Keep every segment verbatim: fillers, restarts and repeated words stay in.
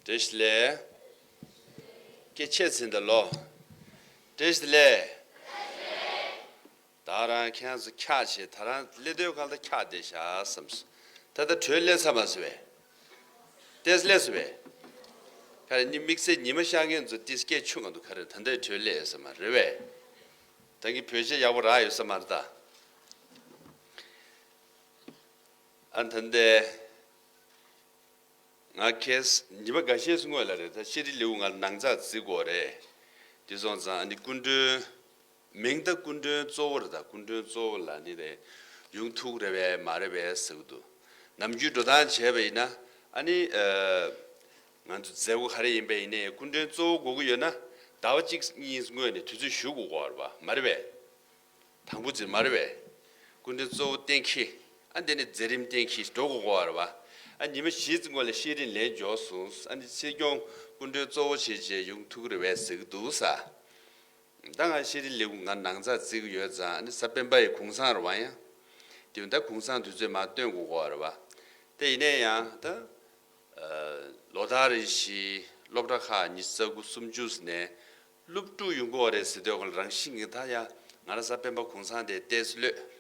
བཀྲ་ཤིས་བདེ་ལེགས། སྐད་ཆེ་ཙམ་ད་ལོ། བཀྲ་ཤིས་བདེ་ལེགས། ད་རང་ཁྱེད་ཚོ་འཁྱག་བྱས་ད་རང་སླེབས་དུས་གང་ལྟར་འཁྱག་བསྡད་ཤག་བསམ་སོང་། ད་ལྟ་བྲོས་སླེབས་ཚར་མ་སོང་བས། ཏེས་སླེབས་སོང་བས། ཁ་རེ་ནི་དམིགས་བསལ་ཉི་མ་ཤར་མཁན་ཚོ་ཏིས་སྐད་ཆུང་ང་འདུག་ཁ་རེ་ད་ལྟའི་བྲོས་སླེབས་ས་མ་རེད་བས། ད་གི་བོད་ཆས་ཡག་པོ་རག་ཡོད་ས་མ་རེད་ད། ཨ་ད་ལྟའི། ང་ཁེས་ཉི་མ་འགའ་ཤས་སྔོན་ལ་རེད་ད། ཤེས་རིག་ལེའུ་ང་ནང་ཚགས་བརྩི་དགོས་རེད། དེ་སོང་ཙང་ཨ་ནི་སྐུ་མགྲོན། མིང་ད་སྐུ་མགྲོན་གཙོ་བོ་རེད་ད། སྐུ་མགྲོན་གཙོ་བོ་ལ་ནི་རེད། ཡོང་ཐུབ་རེད་པས་མ་རེད་པས་ཟེར་གི་འདུག་ནམ་རྒྱུན་འགྲོ་སྟངས་བྱས་པ་ཡིན་ན་ཨ་ནི། ང་ཚོ་མཛད་སྒོ་ག་རེ་ཡིན་པ་ཡིན་ནའི་སྐུ་མགྲོན་གཙོ་བོ་དགོས་ཀྱི་ཡོད་ན་ཟླ་བ་གཅིག་གཉིས་སྔོན་ནས་དུས་ཚོད་ཞུ་དགོས་ཀྱི་ཡོད་རེད་པ་མ་རེད་པས། དང་པོ་ཅིག་མ་རེད་པས། སྐུ་མགྲོན་གཙོ་བོ་གཏན་འཁེལ། ཨ་འདི་ནི་མཛད་རིམ་གཏན་འཁེལ་འགྲོ་དགོས་ཀྱི་ཡོད་རེད་པ། ཨ་ཉི་མ་བཞི་ཙམ་སྔོན་ལ་ཤེས་རིག་ལན་འབྱོར་སོང་། ཨ་ནི་སྲིད་སྐྱོང་སྐུ་མགྲོན་གཙོ་བོ་བྱས་བྱས་ཡོང་ཐུབ་ཀྱི་རེད་པས་ཟེར་གྱི་འདུག་ས། ད་ང་ཤེས་རིག་ལེའུ་ང་ནང་ཚགས་བརྩི་གི་ཡོད་ཙང་ཨ་ནི་གཟའ་སྤེན་པ་ཡི་གུང་སེང་རེད་པ། ཡང་དེ་ད་གུང་སེང་དུས་ཚོད་མར་སྟོན་དགོས་ཀྱི་ཡོད་རེད་པ། དེ་ཡིན་ནའི་ཡང་ད། ལོ་ལྟར་རེ་བཞིན་སློབ་གྲྭ་ཁག་ཉི་ཤུ་རྩ་དགུ་སུམ་ཅུ་ནས་སློབ་ཕྲུག་ཡོང་གི་ཡོད་རེད་ཟེར་དུས་ཁོང་རང་བཞིན་གྱིས་ད་ཡ་ང་རང་གཟའ་སྤེན་པ་གུང་སེང་དེ་ཏོག་ཙམ་ལྷོད།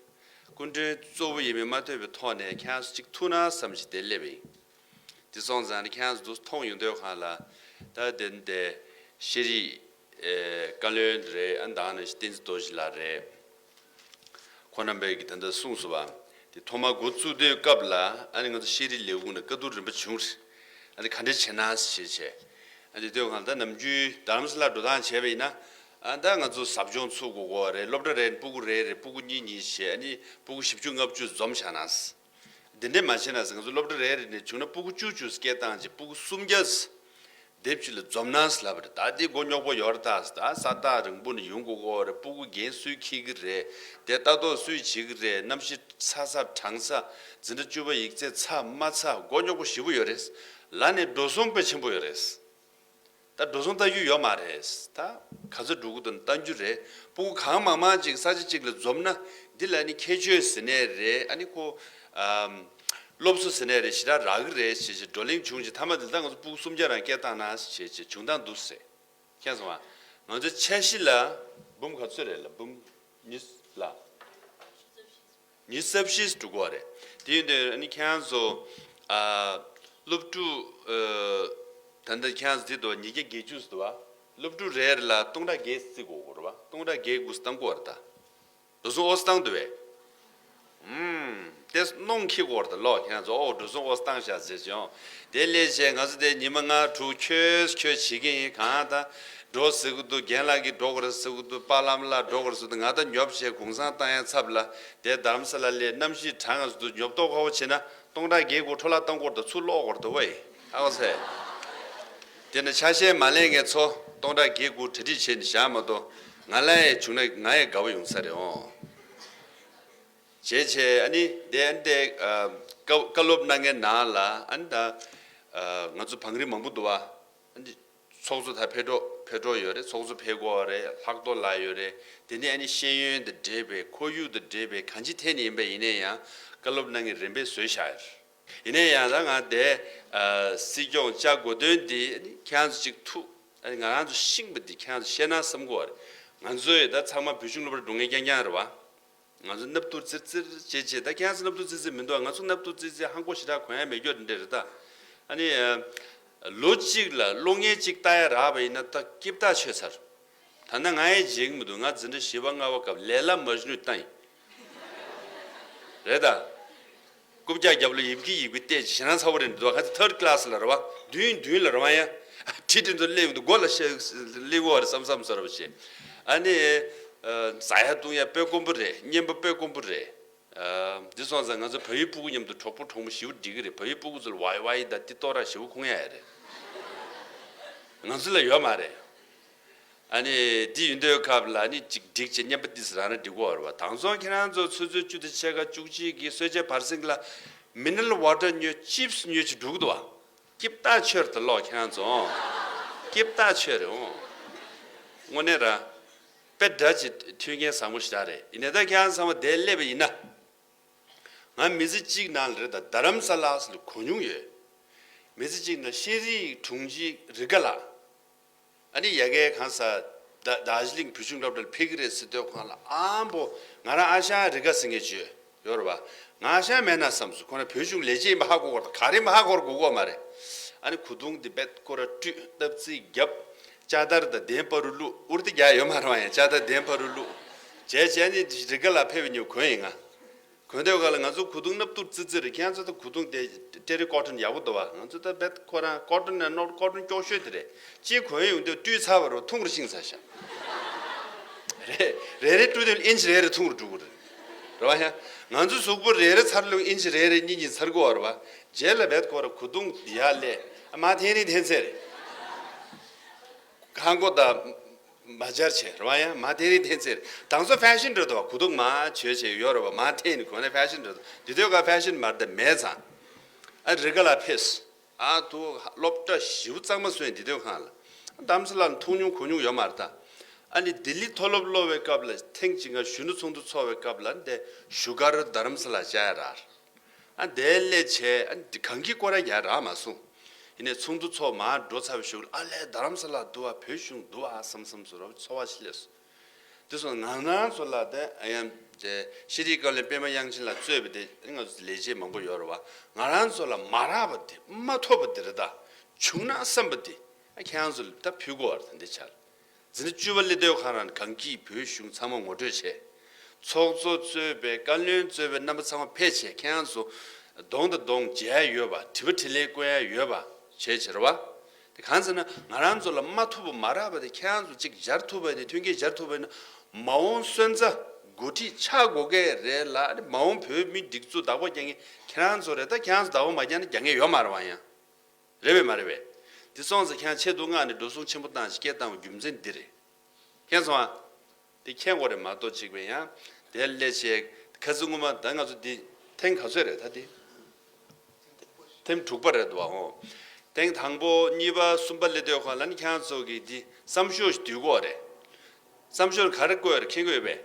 སྐུ་མགྲོན་གཙོ་བོ་ཡིན་མིན་མ་ཐོས་པའི་ཐོག་ནས་ཁྱེད་རང་ཚོ་གཅིག་ཐུག་ན་བསམ་བྱས་དེ་སླེབས་པ་ཡིན། དེ་སོང་ཙང་ནི་ཁྱེད་རང་ཚོ་མཐོང་ཡོང་དུས་སྒང་ལ་ད་དེ་འདི་ཤེས་རིག་བཀའ་བློན་རེད། ཨ་ནི་ད་ནི་བསྟན་འཛིན་རྡོ་རྗེ་ལགས་རེད། ཁོང་རྣམ་པས་ཀྱིས་ད་ལྟ་གསུངས་སོང་བ། དེ་ཐོག་མར་འགོ་བཙུགས་དུས་སྐབས་ལ་ཨ་ནི་ང་ཚོ་ཤེས་རིག་ལས་ཁུངས་ནས་བཀའ་བསྡུར་རིམ་པ་བྱུང་རེད། ཨ་ནི་ག་འདྲ་བྱེད་ན་ཞེས་བྱས། ཨ་ནི་དེ་དུས་སྒང་ད་ནམ་རྒྱུན་རྡ་རམ་ས་ལར་འགྲོ་སྟངས་བྱས་པ་ཡིན་ན། ཨ་ད་ང་ཚོ་ཟབ་སྦྱོང་ཚུགས་དགོས་ཀྱི་རེད། སློབ་གྲྭ་རེ་ནས་སྤུ་གུ་རེ་རེ་སྤུ་གུ་གཉིས་གཉིས་བྱས། ཨ་ནི་སྤུ་གུ་བཞི་བཅུ་ལྔ་བཅུ་འཛོམས་བཞག་ན། འདི་འདྲས་མ་བྱས་ན་ཟེར། ང་ཚོ་སློབ་གྲྭ་རེ་རེ་ནས་བྱུང་ན་སྤུ་གུ་བཅུ་བཅུ་སྐད་བཏང་བྱས་སྤུ་གུ་སུམ་བརྒྱ་ཟེར། སྡེབ་གཅིག་ལ་འཛོམས་ན་ཟེར་ལབ་པ་རེད། ད་འདི་མགོ་རྙོག་པོ་ཡོད་རེད་ད་ཟེར། ད་ས་ཐག་རིང་པོ་ནས་ཡོང་དགོས་ཀྱི་རེད། སྤུ་གུ་འགན་སུས་འཁྱེར་གྱི་རེད། དེ་ལྟ་རྟོག་སུས་བྱེད་ཀྱི་རེད། གནམ་གཤིས་ཚ་ས་གྲང་ས། འཛིན་གྲྭ་བཅུ་པ་ཡིག་ཚད་ཚ་མ་ཚ་མགོ་རྙོག་པོ་ཞེ་པོ་ཡོད་རེད། ལར་ནས་འགྲོ་སོང་དཔེ་ཆེན་པོ་ཡོད་རེད། ད་འགྲོ་སོང་ལྟ་རྒྱུ་ཡོད་མ་རེད། ད་ག་ཚོད་འགྲོ་གི་འདུག་ལྟ་རྒྱུ་རེད། སྤུ་གུ་གང་མང་མང་ཅིག་ས་ཆ་གཅིག་ལ་འཛོམས་ན་འདི་ལ་ནི་ཁྱད་ཆོས་ཟེར་ནའི་རེད། ཨ་ནི་ཁོ་ཨམ། སློབ་གསོ་ཟེར་ནའི་རེད། ཞེ་དྲག་རག་གི་རེད་ཞེས་བྱས་བགྲོ་གླེང་བྱུང་རྗེས་མཐའ་མ་དེ་ད་ང་ཚོ་སྤུ་གུ་སུམ་བརྒྱ་རང་སྐད་བཏང་ན་ཞེས་བྱས་བྱུང་སྟངས་འདུག་ཟེར། མཁྱེན་སོང་ང་། ང་ཚོ་འཆར་གཞི་ལ་འབུམ་ག་ཚོད་རེད་ལ། འབུམ་གཉིས་ལ། ཉི་ཤུ་རྩ་བཞི་འགྲོ་གི་རེད། དེ་ཡིན་དུས་ཨ་ནི་ཁྱེད་རང་ཚོ་ཨ། སློབ་ཕྲུག་ཨ། ད་ལྟ་ཁྱེད་རང་ཚོ་དེ་འདུག་བ། ཉིས་བརྒྱ་བརྒྱད་ཅུ་ཟེར་འདུག་བ། སློབ་ཕྲུག་རེ་རེ་ལ་སྟོང་ཕྲག་བརྒྱད་བརྩི་དགོས་རེད་བ། སྟོང་ཕྲག་བརྒྱད་དགུ་བཏང་དགོས་རེད་ད། འགྲོ་སོང་ཨོ་བཏང་འདུག་བས། ཨུམ། དེ་གནོང་འཁྱེར་དགོས་རེད་ད་ལོ། ཁྱེད་རང་ཚོ་ཨོ་འགྲོ་སོང་ཨོ་བཏང་བཞག་ཟེར་བྱུང་། དེ་སླེབས་བྱས་ང་ཚོ་དེ་ཉི་མ་ལྔ་དྲུག་ཁྱོད་ཁྱོད་བྱེད་ཀྱི་ཡིན། གང་ལྟར་འགྲོ་ཟེར་གི་འདུག་རྒན་ལགས་ཀྱིས་འགྲོ་དགོས་རེད་ཟེར་གི་འདུག་པཱ་ལགས་མ་ལགས་འགྲོ་དགོས་རེད་ཟེར་གི་འདུག་ང་ད་ཉོབ་བྱས་གུང་སེང་བཏང་ཡ་ཚབ་ལ་དེ་རྡ་རམ་ས་ལ་སླེབས། གནམ་གཤིས་གྲང་ང་ཟེར་དུས་ཉོབ་ཏོག་ཁ་པོ་བྱས་ན་སྟོང་ཕྲག་བརྒྱད་དགུ་འཕྲོ་བརླག་གཏོང་དགོས་རེད་ད། ཚུར་སློག་དགོས་རེད་ད་ཝེ། ཨ་ཁོ་ཚེ། དེ་ནི་ཆ་ཤས་མ་ལེན་མཁན་ཚོ་སྟོང་ཕྲག་བརྒྱད་དགུ་གྲ་སྒྲིག་བྱས་ནས་བཞག་མ་གཏོགས་ང་ལ་ཡང་བྱུང་ན་ང་ཡང་དགའ་པོ་ཡོང་ས་རེད་འོང་། བྱས་བྱས་ཨ་ནི་དེ་ཨ་ནི་དེ་ཨ། བཀའ་བཀའ་སློབ་གནང་མཁན་ནང་ལ་ཨ་ནི་ད་ཨ། ང་ཚོ་བང་རིམ་མང་པོ་འདུག་བ། ཨ་ནི་ཚོགས་གཙོ་ད་ཕེབས་འགྲོ་ཕེབས་འགྲོ་ཡོད་རེད། ཚོགས་གཙོ་ཕེབས་དགོས་རེད། ལྷག་རྡོར་ལགས་ཡོད་རེད། དེ་ནས་ཨ་ནི་ཤེས་ཡོན་དང་འབྲེལ་བའི་ཁོར་ཡུག་དང་འབྲེལ་བའི་གང་ཅི་ཐད་ནས་ཡིན་པ་ཡིན་ན་ཡང་བཀའ་སློབ་གནང་མཁན་རིམ་པས་བཟོས་བཞག་ཡོད་རེད། ཡིན་ན་ཡང་ད་ང་དེ་ཨ། སྲིད་སྐྱོང་བཅར་དགོས་དོན་འདི་ཨ་ནི་ཁྱེད་རང་ཚོ་གཅིག་ཐུག་ཨ་ནི་ང་རང་ཚོ་ཤེས་པ་འདི་ཁྱེད་རང་ཚོ་ཤེས་ན་བསམ་གྱི་ཡོད་རེད། ང་ཚོ་ཡི་ད་ཚང་མ་བོད་གཞུང་སློབ་གྲྭ་འགྲོ་མཁན་རྐྱང་རྐྱང་རེད་བ། ང་ཚོ་སྣབས་ཐུར་ཙིར་ཙིར་བྱེད་བྱེད། ད་ཁྱེད་རང་ཚོ་སྣབས་ཐུར་ཙིར་ཙིར་མི་འདུག་ང་ཚོ་སྣབས་ཐུར་ཙིར་ཙིར་ཧང་གོ་ཞེ་དྲག་གོན་ཡ་མེད་རྒྱུ་འདྲ་རེད་ད། ཨ་ནི་ཨ། ལོ་གཅིག་ལ་གློག་བརྙན་གཅིག་ལྟ་ཡ་རག་པ་ཡིན་ན་ད་སྐྱིད་ཐག་ཆོད་ཚར། ད་ནི་ང་ཡང་བརྗེད་ཀྱི་མི་འདུག་ང་འཛིན་གྲྭ་བཞི་པ་ལྔ་པ་སྐབས་ལེ་ལ་མཇུ་ནུ་བཏང་ཡིན། རེད་ད། རྐུབ་བཀྱག་རྒྱབ་ལ་ཡིབ་ཀི་ཡིབ་ཀི་བལྟས་ཞེ་སྡང་ཚ་བོ་རེད་འདུག་ཁ་ཚ་ཐར་ཌི་ཀི་ལ་སི་ལ་རེད་བ། མདུན་མདུན་ལ་རེད་བ། ཡ་ཁྲི་ཁྲི་ཚོ་སླེབས་འདུག་སྒོ་ལ་ཤ་སླེབས་འོ་རེད་བསམ་བསམ་ཟེར་བ་བྱས། ཨ་ནི། ཟ་ཡ་བཏུང་ཡ་དཔེ་དཀོན་པོ་རེད། བརྙན་པ་དཔེ་དཀོན་པོ་རེད། འདི་སོང་ཙང་ང་ཚོ་བལ་ཡུལ་སྤུ་གུ་མཉམ་དུ་གྲོགས་པོ་གྲོགས་མོ་ཞེ་པོ་འགྲིག་གི་རེད། བལ་ཡུལ་སྤུ་གུ་ཚོ་ལ་ཝའི་ཝའི་དང་ཏི་ཏོ་ར་ཞེ་པོ་ཁོང་ཡ་ཡ་རེད། ང་ཚོ་ལ་ཡོད་མ་རེད། ཨ་ནི་འདི་ཡིན་དུས་སྐབས་ལ་ནི་ཅིག་འགྲིག་བྱས་བརྙན་པ་ཏིས་རང་རང་འགྲིག་གོ་བར་བ། དང་ཚོང་ཁྱེད་རང་ཚོ་ཆུ་ཚོད་བཅུ་དང་ཕྱེད་ཀ་བཅུ་གཅིག་གི་གསོལ་ཇའི་བར་གསེང་ལ་མི་ནི་རལ་ཝ་ཊར་ཉོས། ཅིབ་སི་ཉོས་ཅིག་འགྲོ་གི་འདུག་བ། སྐྱིད་ཐག་ཆོད་རེད་ད་ལོ་ཁྱེད་རང་ཚོ། སྐྱིད་ཐག་ཆོད་རེད་འོང་། དངོས་གནས་ར། དཔེ་འདྲ་ཅིག་མཐུན་རྐྱེན་བཟང་པོ་ཞེ་དྲག་རེད། ཡིན་ནའི་ད་ཁྱེད་རང་ཚང་མ་དེར་སླེབས་པ་ཡིན་ན། ང་མི་ཚེ་གཅིག་ནང་ལ་རེད་ད་རྡ་རམ་ས་ལ་ཟེར་ལ་གོ་མྱོང་ཡོད། མི་ཚེ་གཅིག་ནང་ཤེས་རིག་དྲུང་ཆེ་རི་ཀ་ལགས། ཨ་ནི་ཡ་གའི་གང་ས་ད་དར་ཇི་ལིང་བོད་གཞུང་སློབ་གྲྭ་ལ་ཕེབས་ཀྱི་རེད་ཟེར་དུས་སྒང་ལ་ཨ་མ་པོ་ང་རང་ཨ་ཞང་རི་ཀ་ཟེར་མཁན་ཅིག་ཡོད་རེད་བ། ང་ཨ་ཞང་མེད་ན་བསམ་སོང་། ཁོ་རང་བོད་གཞུང་ལས་བྱེད་ཡིན་པ་ཧ་གོ་གི་རེད། ག་རེ་ཡིན་པ་ཧ་གོ་དགོས་ཀྱི་ཡོད་མ་རེད། ཨ་ནི་གོས་ཐུང་དེ་རྦད་ཁོ་རང་བཀྲུས། སྟབས་རྩིས་བརྒྱབ། ལྕགས་དར་དང་གདན་ཕ་རུ་བླུགས། དབུར་ཏི་རྒྱག་ཡོད་མ་རེད་བ། ཡང་ལྕགས་དར་གདན་ཕ་རུ་བླུགས། བྱས་བྱས་ནས་རི་ཀ་ལ་ཕེབས་པའི་ཉིན་གོན་ཡིན་ང་། གོན་དུས་སྒང་ལ་ང་ཚོ་གོས་ཐུང་སྣབས་ཏུར་ཙི་ཙི་རེད། ཁྱེད་ཚོ་ད་གོས་ཐུང་དེ་ཊེ་རི་ཀོ་ཊོན་ཡག་པོ་འདུག་བ། ང་ཚོ་ད་རྦད་ཁོ་རང་ཀོ་ཊོན་ནས་ནོར་ཀོ་ཊོན་སྐྱོ་ཤོས་དེ་རེད། གཅིག་གོན་ཡོང་དུས་བཀྲུས་ཚར་བ་རུ་ཐུང་རུ་ཕྱིན་ཚར་ཤག་རེད། རེ་རེ་བཀྲུས་དུས་ཨིན་ཅི་རེ་རེ་ཐུང་རུ་འགྲོ་གི་རེད། རེད་བ། ཡ། ང་ཚོ་གཟུགས་པོ་རེ་རེ་ཚར་ལོང་ཨིན་ཅི་རེ་རེ་གཉིས་གཉིས་ཚར་གི་ཡོད་རེད་བ། རྗེས་ལ་རྦད་ཁོ་རང་གོས་ཐུང་ཡར་སླེབས། མ་འཐེན་རིང་འཐེན་ཚར་རེད། ཧང་གོ་ད། མ་སྦྱར་བྱས་རེད་བ། ཡང་མ་འཐེན་རིང་འཐེན་ཚར་རེད། དེང་སང་ཕེ་ཤན་རེད་དོ། གོས་ཐུང་མར་བྱོས་བྱས་ཡོད་རེད་བ། མར་འཐེན་ནས་གོན་ནས་ཕེ་ཤན་རེད་དོ། དེ་དུས་ཀ་ཕེ་ཤན་མ་རེད་དེ་མེད་ཙང་། ཨ་རི་ཀ་ལ་ཕེབས། ཨ་ཐུ་སློབ་གྲྭ་ཞེ་པོ་གཙང་མ་བཟོས་ཡིན། དེ་དུས་སྒང་ལ་རྡ་རམ་ས་ལ་ལ་མཐོང་མྱོང་གོ་མྱོང་ཡོད་མ་རེད་ད། ཨ་ནི་ལྡི་ལི་མཐོ་སློབ་སློབ་པའི་སྐབས་ལ་ཐེངས་གཅིག་ང་གཞོན་ནུ་ཚོགས་འདུ་ཚོགས་པའི་སྐབས་ལ་འདི་བཞུགས་སྒར་རྡ་རམ་ས་ལ་བཅར་ར། ཨ་དེ་སླེབས་བྱས་ཨ་གངས་སྐྱིད་སྐོར་ར་ཡར་རག་མ་སོང་། ཡིན་ནའི་ཚོགས་འདུ་ཚོགས་མར་འགྲོ་ཚར་བའི་གཞུག་ལ་ཨ་ལས་རྡ་རམ་ས་ལ་འདུག་ཨ། བོད་གཞུང་འདུག་ཨ་བསམ་བསམ་བཟོ་འདྲ་ཚོར་བ་ཞིག་སླེབས་སོང་། དེ་སོང་ང་རང་ཚོ་ལ་དེ་ཨ་ཡང་དེ་ཤེས་རིག་བཀའ་བློན་པད་མ་དབྱངས་ཅན་ལགས་གཙོས་པའི་དེ་ང་ཚོ་ལས་བྱེད་མང་པོ་ཡོད་རེད་བ། ང་རང་ཚོ་ལ་མ་རག་པ་དེ་མ་ཐོབ་པ་དེ་རེད་ད། བྱུང་ན་བསམ་པ་དེ་ཨ་ཁྱེད་རང་ཚོ་ལ་ད་ཕུལ་དགོས་པ་རེད་ད། འདི་ཆར། འཛིན་གྲྭ་བཅུ་པ་སླེབས་དུས་སྒང་རང་གངས་སྐྱིད་བོད་གཞུང་ཚང་མ་ངོ་སྤྲོད་བྱས། ཚོགས་གཙོ་གཙོས་པའི་བཀའ་བློན་གཙོས་པའི་རྣམ་པ་ཚང་མ་ཕེབས་བྱས་ཁྱེད་རང་ཚོ་གདོང་དང་གདོང་མཇལ་ཡ་ཡོད་པ། དྲི་བ་དྲིས་ལན་བསྐོན་ཡ་ཡོད་པ་བྱས་བྱས་རེད་བ། དེ་གང་ཟེར་ན་ང་རང་ཚོ་ལ་མ་ཐུབ་པ་མ་རག་པ་དེ་ཁྱེད་རང་ཚོ་གཅིག་སྦྱར་ཐུབ་པ་ཡིན་ན། མཐུན་རྐྱེན་སྦྱར་ཐུབ་པ་ཡིན་ན་མ་འོངས་སོན་རྩ་འགོ་ཁྲིད་ཆགས་དགོས་ཀྱི་རེད་ལ། མ་འོངས་བོད་མི་སྒྲིག་འཛུགས་བདག་པོ་རྒྱག་མཁན་ཁྱེད་རང་ཚོ་རེད་ད། ཁྱེད་རང་ཚོ་བདག་པོ་མ་རྒྱག་ན་རྒྱག་མཁན་ཡོད་མ་རེད་བ། ཡང་། རེད་པས་མ་རེད་པས། དེ་སོང་ཙང་ཁྱེད་རང་ཆེད་དུ་མངགས་ནས་འགྲོ་སོང་ཆེན་པོ་བཏང་ཞིག་སྐད་བཏང་བའི་རྒྱུ་མཚན་འདི་རེད། མཁྱེན་སོང་ཨ། དེ་མཁྱེན་དགོས་རེད་མ་གཏོགས་གཅིག་པས་ཡང་། དེ་སླེབས་བྱས་ཁ་སང་སྔོན་མ་ད་ང་ཚོ་འདི་ཐེངས་ག་ཚོད་རེད་ད་འདི། ཐེངས་དྲུག་པ་རེད་འདུག་ཨ། འོ། ཐེངས་དང་པོ་གཉིས་པ་གསུམ་པ་སླེབས་དུས་སྒང་ལ་ནི་ཁྱེད་རང་ཚོ་གིས་འདི་བསམ་ཤོག་ཞིག་བསྡུས་དགོས་རེད། བསམ་ཤོག་ག་རེ་བཀོད་རེད་མཁྱེན་གྱི་ཡོད་པས།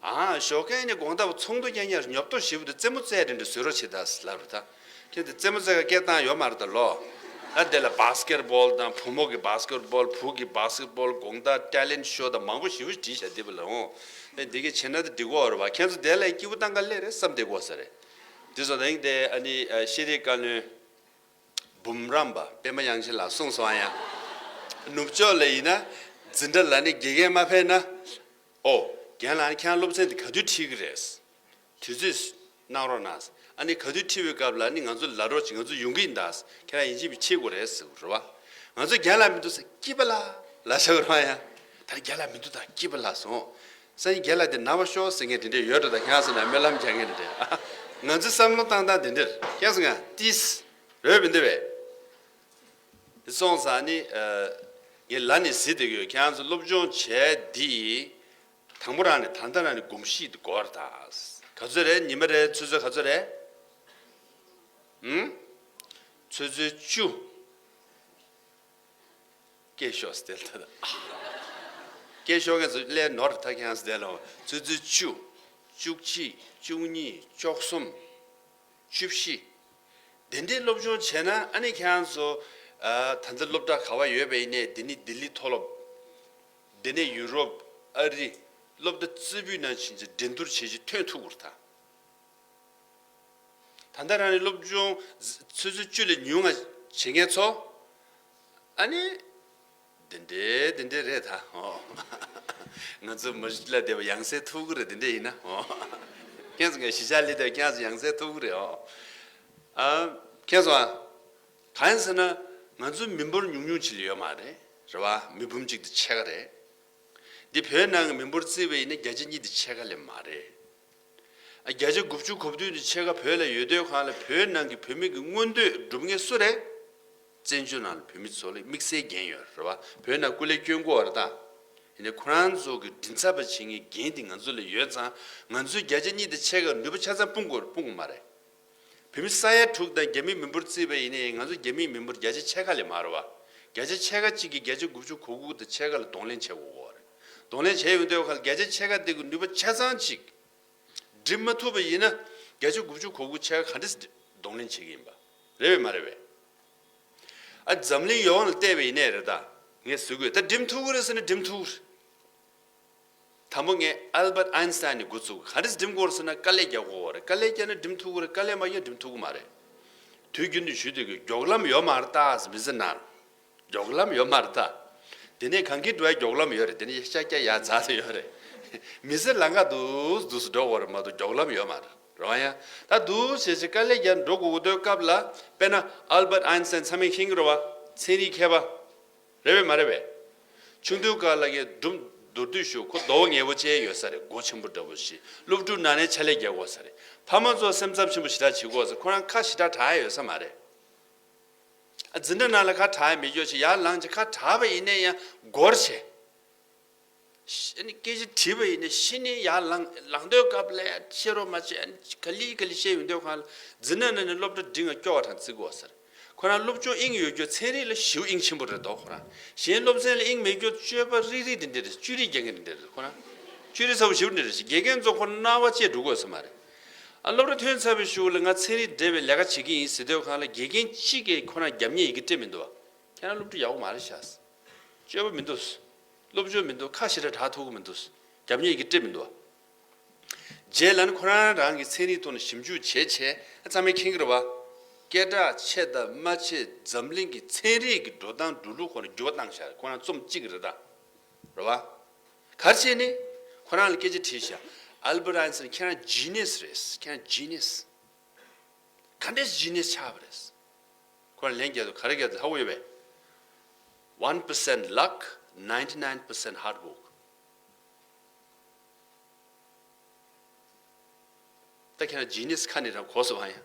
ཨ་ཞོགས་ཀས་ནས་དགོང་དག་ཚོགས་འདུ་རྒྱག་ཡ་ཉོབ་ཏོ་ཞེ་པོ་འདུག་རྩེད་མོ་རྩེ་རེ་འདྲ་བཟོས་རོགས་བྱེད་ད་ལབ་རེད་ད། ཁྱེད་འདི་རྩེད་མོ་རྩེ་ག་སྐད་བཏང་ཡོད་མ་རེད་ད་ལོ། ད་དེ་ལ་བཱ་སི་ཀེ་ཊི་བོལ་དང་བུ་མོ་གི་བཱ་སི་ཀེ་ཊི་བོལ། བུ་གི་བཱ་སི་ཀེ་ཊི་བོལ། དགོང་དག་ཊེ་ལེན་ཊི་ཤོ་དང་མང་པོ་ཞེ་པོ་བྲིས་བཞག་འདི་བ་ལ་འོང་། ཨེ་འདི་གི་བྱེད་ན་ད་འགྲིག་གོ་རེད་བ། ཁྱེད་ཚོ་དེ་ལ་སྐྱིད་པོ་བཏང་ག་སླེབས་རེད་བསམ་བསྡད་གོ་ས་རེད། འདི་ཚོ་དེང་དེ་ཨ་ནི་ཤེས་རིག་བཀའ་བློན། འབུམ་རམས་པ་པད་མ་དབྱངས་ཅན་ལགས་གསུངས་སོང་ཨ། ཡང་ནུབ་ཕྱོགས་ལ་ཡིན་ན་འཛིན་གྲྭ་ལ་ནི་དགེ་རྒན་མ་ཕེབས་ན། ཨོ། རྒན་ལགས་ནི་ཁྱེད་རང་སློབ་ཚན་འདི་ག་དུས་ཁྲིད་ཀྱི་རེད། དུས་ཚོད་གནང་རོགས་གནང་། ཨ་ནི་ག་དུས་ཁྲིད་པའི་སྐབས་ལ་ནི་ང་ཚོ་ལབ་རོགས་གྱིས། ང་ཚོ་ཡོང་གི་ཡིན་ད། ཁྱེད་རང་ཡིན་གཅིག་མིན་གཅིག་ཁྲིད་དགོས་རེད་ཟེར་གྱི་རེད་བ། ང་ཚོ་རྒན་ལགས་མི་འདུག་ཟེར། སྐྱིད་པ་ལ་ལབ་བཞག་གི་རེད་བ། ཡང་ད་རྒན་ལགས་མི་འདུག་ད་སྐྱིད་པ་ལ་སོང་། སང་ཉིན་རྒན་ལགས་དེ་ན་བ་ཤོག་ཟེར་མཁན་དེ་འདྲས་ཡོད་འགྲོ། ད་ཁྱེད་རང་ཚོ་ན་སྨོན་ལམ་རྒྱག་མཁན་དེ་འདྲས། ང་ཚོའི་བསམ་བློ་བཏང་སྟངས་དེ་འདྲས་ཁྱེད་རང་ཚོ་ང་ཏིས་རོལ་བའི་འདི་བས། དེ་སོང་ཙང་ནི། ངས་ལ་ནས་གཟིགས་བསྡད་ཀྱི་ཡོད། ཁྱེད་རང་ཚོ་སློབ་སྦྱོང་བྱས་འདི། དང་པོ་རང་ནས་ད་ལྟ་རང་ནས་གོམས་གཤིས་འདི་འགོར་ད། ག་ཚོད་རེད་ཉི་མ་རེད། ཆུ་ཚོད་ག་ཚོད་རེད། ཨུམ། ཆུ་ཚོད་བཅུ། སྐད་ཤོར་སྟེ་ལྟ་ད། སྐད་ཤོར་མཁན་ཚོ་སླེབས་ནོར་ད་ཁྱེད་རང་ཚོ་དེ་ལ་ཆུ་ཚོད་བཅུ། བཅུ་གཅིག་བཅུ་གཉིས། བཅུ་གསུམ། བཅུ་བཞི། དེ་འདྲའི་སློབ་སྦྱོང་བྱས་ན་ཨ་ནི་ཁྱེད་རང་ཚོ། ཨ་ད་ལྟ་སློབ་གྲྭ་ག་བ་ཡོད་པ་ཡིན་ནའི། དེ་ནི་ལྡི་ལི་མཐོ་སློབ། དེ་ནས་ཡུ་རོབ། ཨ་རི། སློབ་གྲྭ་རྩེ་ཕུད་ནང་ཕྱིན་ཆད་འགྲན་བསྡུར་བྱེད་ཀྱི་ཐོན་ཐུབ་དགོས་རེད་ད། ད་ལྟ་རང་ནས་སློབ་སྦྱོང་ཆུ་ཚོད་བཅུ་ལས་ཉུང་ང་བྱེད་མཁན་ཚོ། ཨ་ནི། འདི་འདྲས་འདི་འདྲས་རེད་ད། ཨོ། ང་ཚོ་མ་གཞི་ལ་བསྡད་པ་ཡང་སེ་ཐུག་གི་རེད། འདི་འདྲས་ཡིན་ན། ཨོ། ཁྱེད་ཚོ་ངའི་གཞིས་ཆགས་སླེབས་དུས་ཁྱེད་ཚོ་ཡང་སེ་ཐུག་གི་རེད། ཨོ། ཨ། ཁྱེད་ཚོ་ཨ། གང་ཡིན་ཟེར་ན། ང་ཚོའི་མི་འབོར་ཉུང་ཉུང་ཅིག་ལས་ཡོད་མ་རེད། རེད་བ། མི་འབུམ་གཅིག་དང་ཕྱེད་ཀ་རེད། འདི་བོད་ནང་གི་མི་འབོར་བརྩིས་པ་ཡིན་ན་བརྒྱ་ཆ་གཉིས་དང་ཕྱེད་ཀ་ལས་མ་རེད། ཨ། བརྒྱ་ཆ་དགུ་བཅུ་གོ་བདུན་དང་ཕྱེད་ཀ་བོད་ལ་ཡོད་དུས་སྒང་ལ་བོད་ནང་གི་བོད་མི་གི་མངོན་འདོད་སྒྲུབ་མཁན་སུ་རེད། བཙན་བྱོལ་ནང་ལ་བོད་མི་ཚོ་ལ་དམིགས་བསལ་འགན་ཡོད་རེད་བ། བོད་ནང་སྐུ་ལས་བསྐྱོན་དགོས་པ་རེད་ད། ཡིན་ནའི་ཁོ་རང་ཚོ་གི་མགྲིན་ཚབ་པ་བྱེད་མཁན་འགན་དེ་ང་ཚོ་ལ་ཡོད་ཙང་། ང་ཚོའི་བརྒྱ་ཆ་གཉིས་དང་ཕྱེད་ཀ་ནུས་པ་ཆ་ཚང་སྤུངས་དགོས་རེད། སྤུངས་དགོས་མ་རེད། བོད་མི་ས་ཡ་དྲུག་དང་རྒྱ་མིའི་མི་འབོར་བརྩིས་པ་ཡིན་ནའི་ང་ཚོ་རྒྱ་མིའི་མི་འབོར་བརྒྱ་ཆ་ཕྱེད་ཀ་ལས་མ་རེད་བ། བརྒྱ་ཆ་ཕྱེད་ཀ་གཅིག་གིས་བརྒྱ་ཆ་དགུ་བཅུ་གོ་དགུ་དང་ཕྱེད་ཀ་ལ་གདོང་ལེན་བྱེད་དགོས་ཀྱི་རེད། གདོང་ལེན་བྱས་ཡོང་དུས་སྒང་ལ་བརྒྱ་ཆ་ཕྱེད་ཀ་དེ་གི་ནུས་པ་ཆ་ཚང་གཅིག་སྒྲིམ་མ་ཐུབ་པ་ཡིན་ན། བརྒྱ་ཆ་དགུ་བཅུ་གོ་དགུ་ཕྱེད་ཀ་ག་འདྲས་གདོང་ལེན་བྱེད་ཀྱི་ཡིན་པ། རེད་པས་མ་རེད་པས། ཨ་འཛམ་གླིང་ཡོངས་ལ་བལྟས་པ་ཡིན་ནའི་རེད་ད། ངས་ཟེར་དགོས་ད་འགྲིམ་ཐུབ་ཀྱི་རེད་ཟེར་ན་འགྲིམ་ཐུབ་ཀྱི་རེད། དང་པོ་ངས་ཨལ་བར་ཨན་སི་ཏན་ནས་འགོ་བཙུགས། ག་རེ་འགྲིམ་དགོས་རེད་ཟེར་ན་དཀའ་ལས་རྒྱག་དགོས་རེད། དཀའ་ལས་རྒྱག་ན་འགྲིམ་ཐུབ་ཀྱི་རེད། དཀའ་ལས་མ་རྒྱག་འགྲིམ་ཐུབ་ཀྱི་མ་རེད། དུས་རྒྱུན་དུ་ཞུ་དུས་ཀྱི་མགྱོགས་ལམ་ཡོད་མ་རེད་ད་ཟེར་མི་ཟེར་ན། མགྱོགས་ལམ་ཡོད་མ་རེད་ད། དེ་ནས་གངས་སྐྱིད་འགྲོ་ཡ་མགྱོགས་ལམ་ཡོད་རེད། དེ་ནས་ཤར་རྒྱག་ཡ་འཛག་ས་ཡོད་རེད། མི་ཟེར་ལམ་ཁ་འདུག་འདུག་སེ་འགྲོ་དགོས་རེད་མ་གཏོགས་མགྱོགས་ལམ་ཡོད་མ་རེད། རེད་བ་ཡ། ད་འདུག་བྱས་བྱས་དཀའ་ལས་རྒྱག་འགྲོ་དགོས་དུས་སྐབས་ལ་དཔེར་ན་ཨལ་བར་ཨན་སི་ཏན་ཚང་མས་མཁྱེན་གྱི་རེད་བ། ཚན་རིག་མཁས་པ། རེད་པས་མ་རེད་པས། ཆུང་དུས་སྐབས་ལ་ངས་སྒྲུང་མདོར་བསྡུས་ཞུ། ཁོ་མདོག་ངན་པོ་ཅིག་ཡོད་ས་རེད། མགོ་ཆེན་པོ་འདྲ་པོ་ཞིག་སློབ་ཕྲུག་ནང་ནས་ཕྱག་ལས་རྒྱག་དགོས་ས་རེད། ཕ་མ་ཚོ་སེམས་འཚབ་ཆེན་པོ་ཞེ་དྲག་བྱེད་དགོས་ས། ཁོ་རང་ཁ་ཞེ་དྲག་གྲག་ཡ་ཡོད་ས་མ་རེད། ཨ་འཛིན་གྲྭ་ནང་ལ་ཁ་གྲག་ཡ་མེད་རྒྱུ་ཞིག་ཡར་ལངས་ཅིག་ཁ་གྲག་པ་ཡིན་ན་ཡང་སྒོར་བྱས། ཨ་ནི་སྐད་ཆ་དྲིས་པ་ཡིན་ན་གཞི་ནས་ཡར་ལངས་ལངས་དུས་སྐབས་ལ་བཤད་རོགས་མ་བྱས། ཨ་ནི་ག་ལེ་ག་ལེ་བཤད་ཡོང་དུས་སྒང་ལ་འཛིན་གྲྭ་ནང་ནས་སློབ་གྲྭ་འགྲིམ་ག་སྐྱོ་བ་དང་བརྩི་དགོས་ས་རེད། ཁོ་རང་སློབ་སྦྱོང་དབྱིངས་ཡོད་རྒྱུ་ཚན་རིག་ལ་ཞེ་པོ་དབྱིངས་ཆེན་པོ་རེད་དོ། ཁོ་རང་གཞན་སློབ་ཚན་ལ་དབྱིངས་མེད་རྒྱུ་སྤྱོད་པ་རིག་རིག་འདི་འདྲ་རེད། སྤྱོད་རིག་རྒྱག་མཁན་འདི་འདྲ་རེད། ཁོ་རང་སྤྱོད་རིག་ཚ་པོ་ཞེ་པོ་འདི་འདྲ་རེད། དགེ་རྒན་ཚོ་ཁོ་རང་སྣང་བ་བཅད་འགྲོ་དགོས་ས་མ་རེད། ཨ་སློབ་གྲྭ་ཐོན་ཚར་བའི་གཞུག་ལ་ང་ཚན་རིག་འབྲེལ་བའི་ལས་ཀ་བྱེད་ཀྱི་ཡིན་ཟེར་དུས་སྒང་ལ་དགེ་རྒན་གཅིག་གིས་ཁོ་རང་རྒྱབ་གཉེར་ཡི་གེ་སྤྲད་མི་འདུག་བ། ཁྱེད་རང་སློབ་ཕྲུག་ཡག་པོ་མ་རེད་ཤག་སྤྱོད་པ་མི་འདུག་སློབ་སྦྱོང་མི་འདུག་ཁ་ཞེ་དྲག་གྲག་ཐུབ་ཀྱི་མི་འདུག་རྒྱབ་གཉེར་ཡི་གེ་སྤྲད་མི་འདུག་བ། རྗེས་ལ་ནི་ཁོ་རང་རང་གི་ཚན་རིག་ཐོག་ནས་ཞིབ་འཇུག་བྱས་བྱས་ཨ་ཚང་མས་མཁྱེན་གྱི་རེད་བ། སྐད་གྲགས་ཆེ་དང་མ་ཆེ་འཛམ་གླིང་གི་ཚན་རིག་གི་འགྲོ་སྟངས་འགྲོ་ལུགས་ཁོ་ན་འགྱུར་བ་བཏང་ཤག་ཁོ་རང་རྩོམ་གཅིག་རེད་ད། རེད་བ། ག་རེ་བྱས་ནས། ཁོ་རང་ལ་སྐད་ཆ་དྲིས་ཤག་ཨལ་བར་ཨན་སི་ཏན་ཁྱེད་རང་ཇི་ནི་ཡས་རེད། ཁྱེད་རང་ཇི་ནི་ཡས། ག་འདྲས་ཇི་ནི་ཡས་ཆགས་པ་རེད། ཁོ་རང་ལན་རྒྱག་དུས་ག་རེ་རྒྱག་དུས་ཧ་གོ་ཡོད་པས། One percent luck, ninety-nine percent hard work. ད་ཁྱེད་རང་ཇི་ནི་ཡས་ཁ་ནས་རང་གོ་སོང་ཨ་ཡ།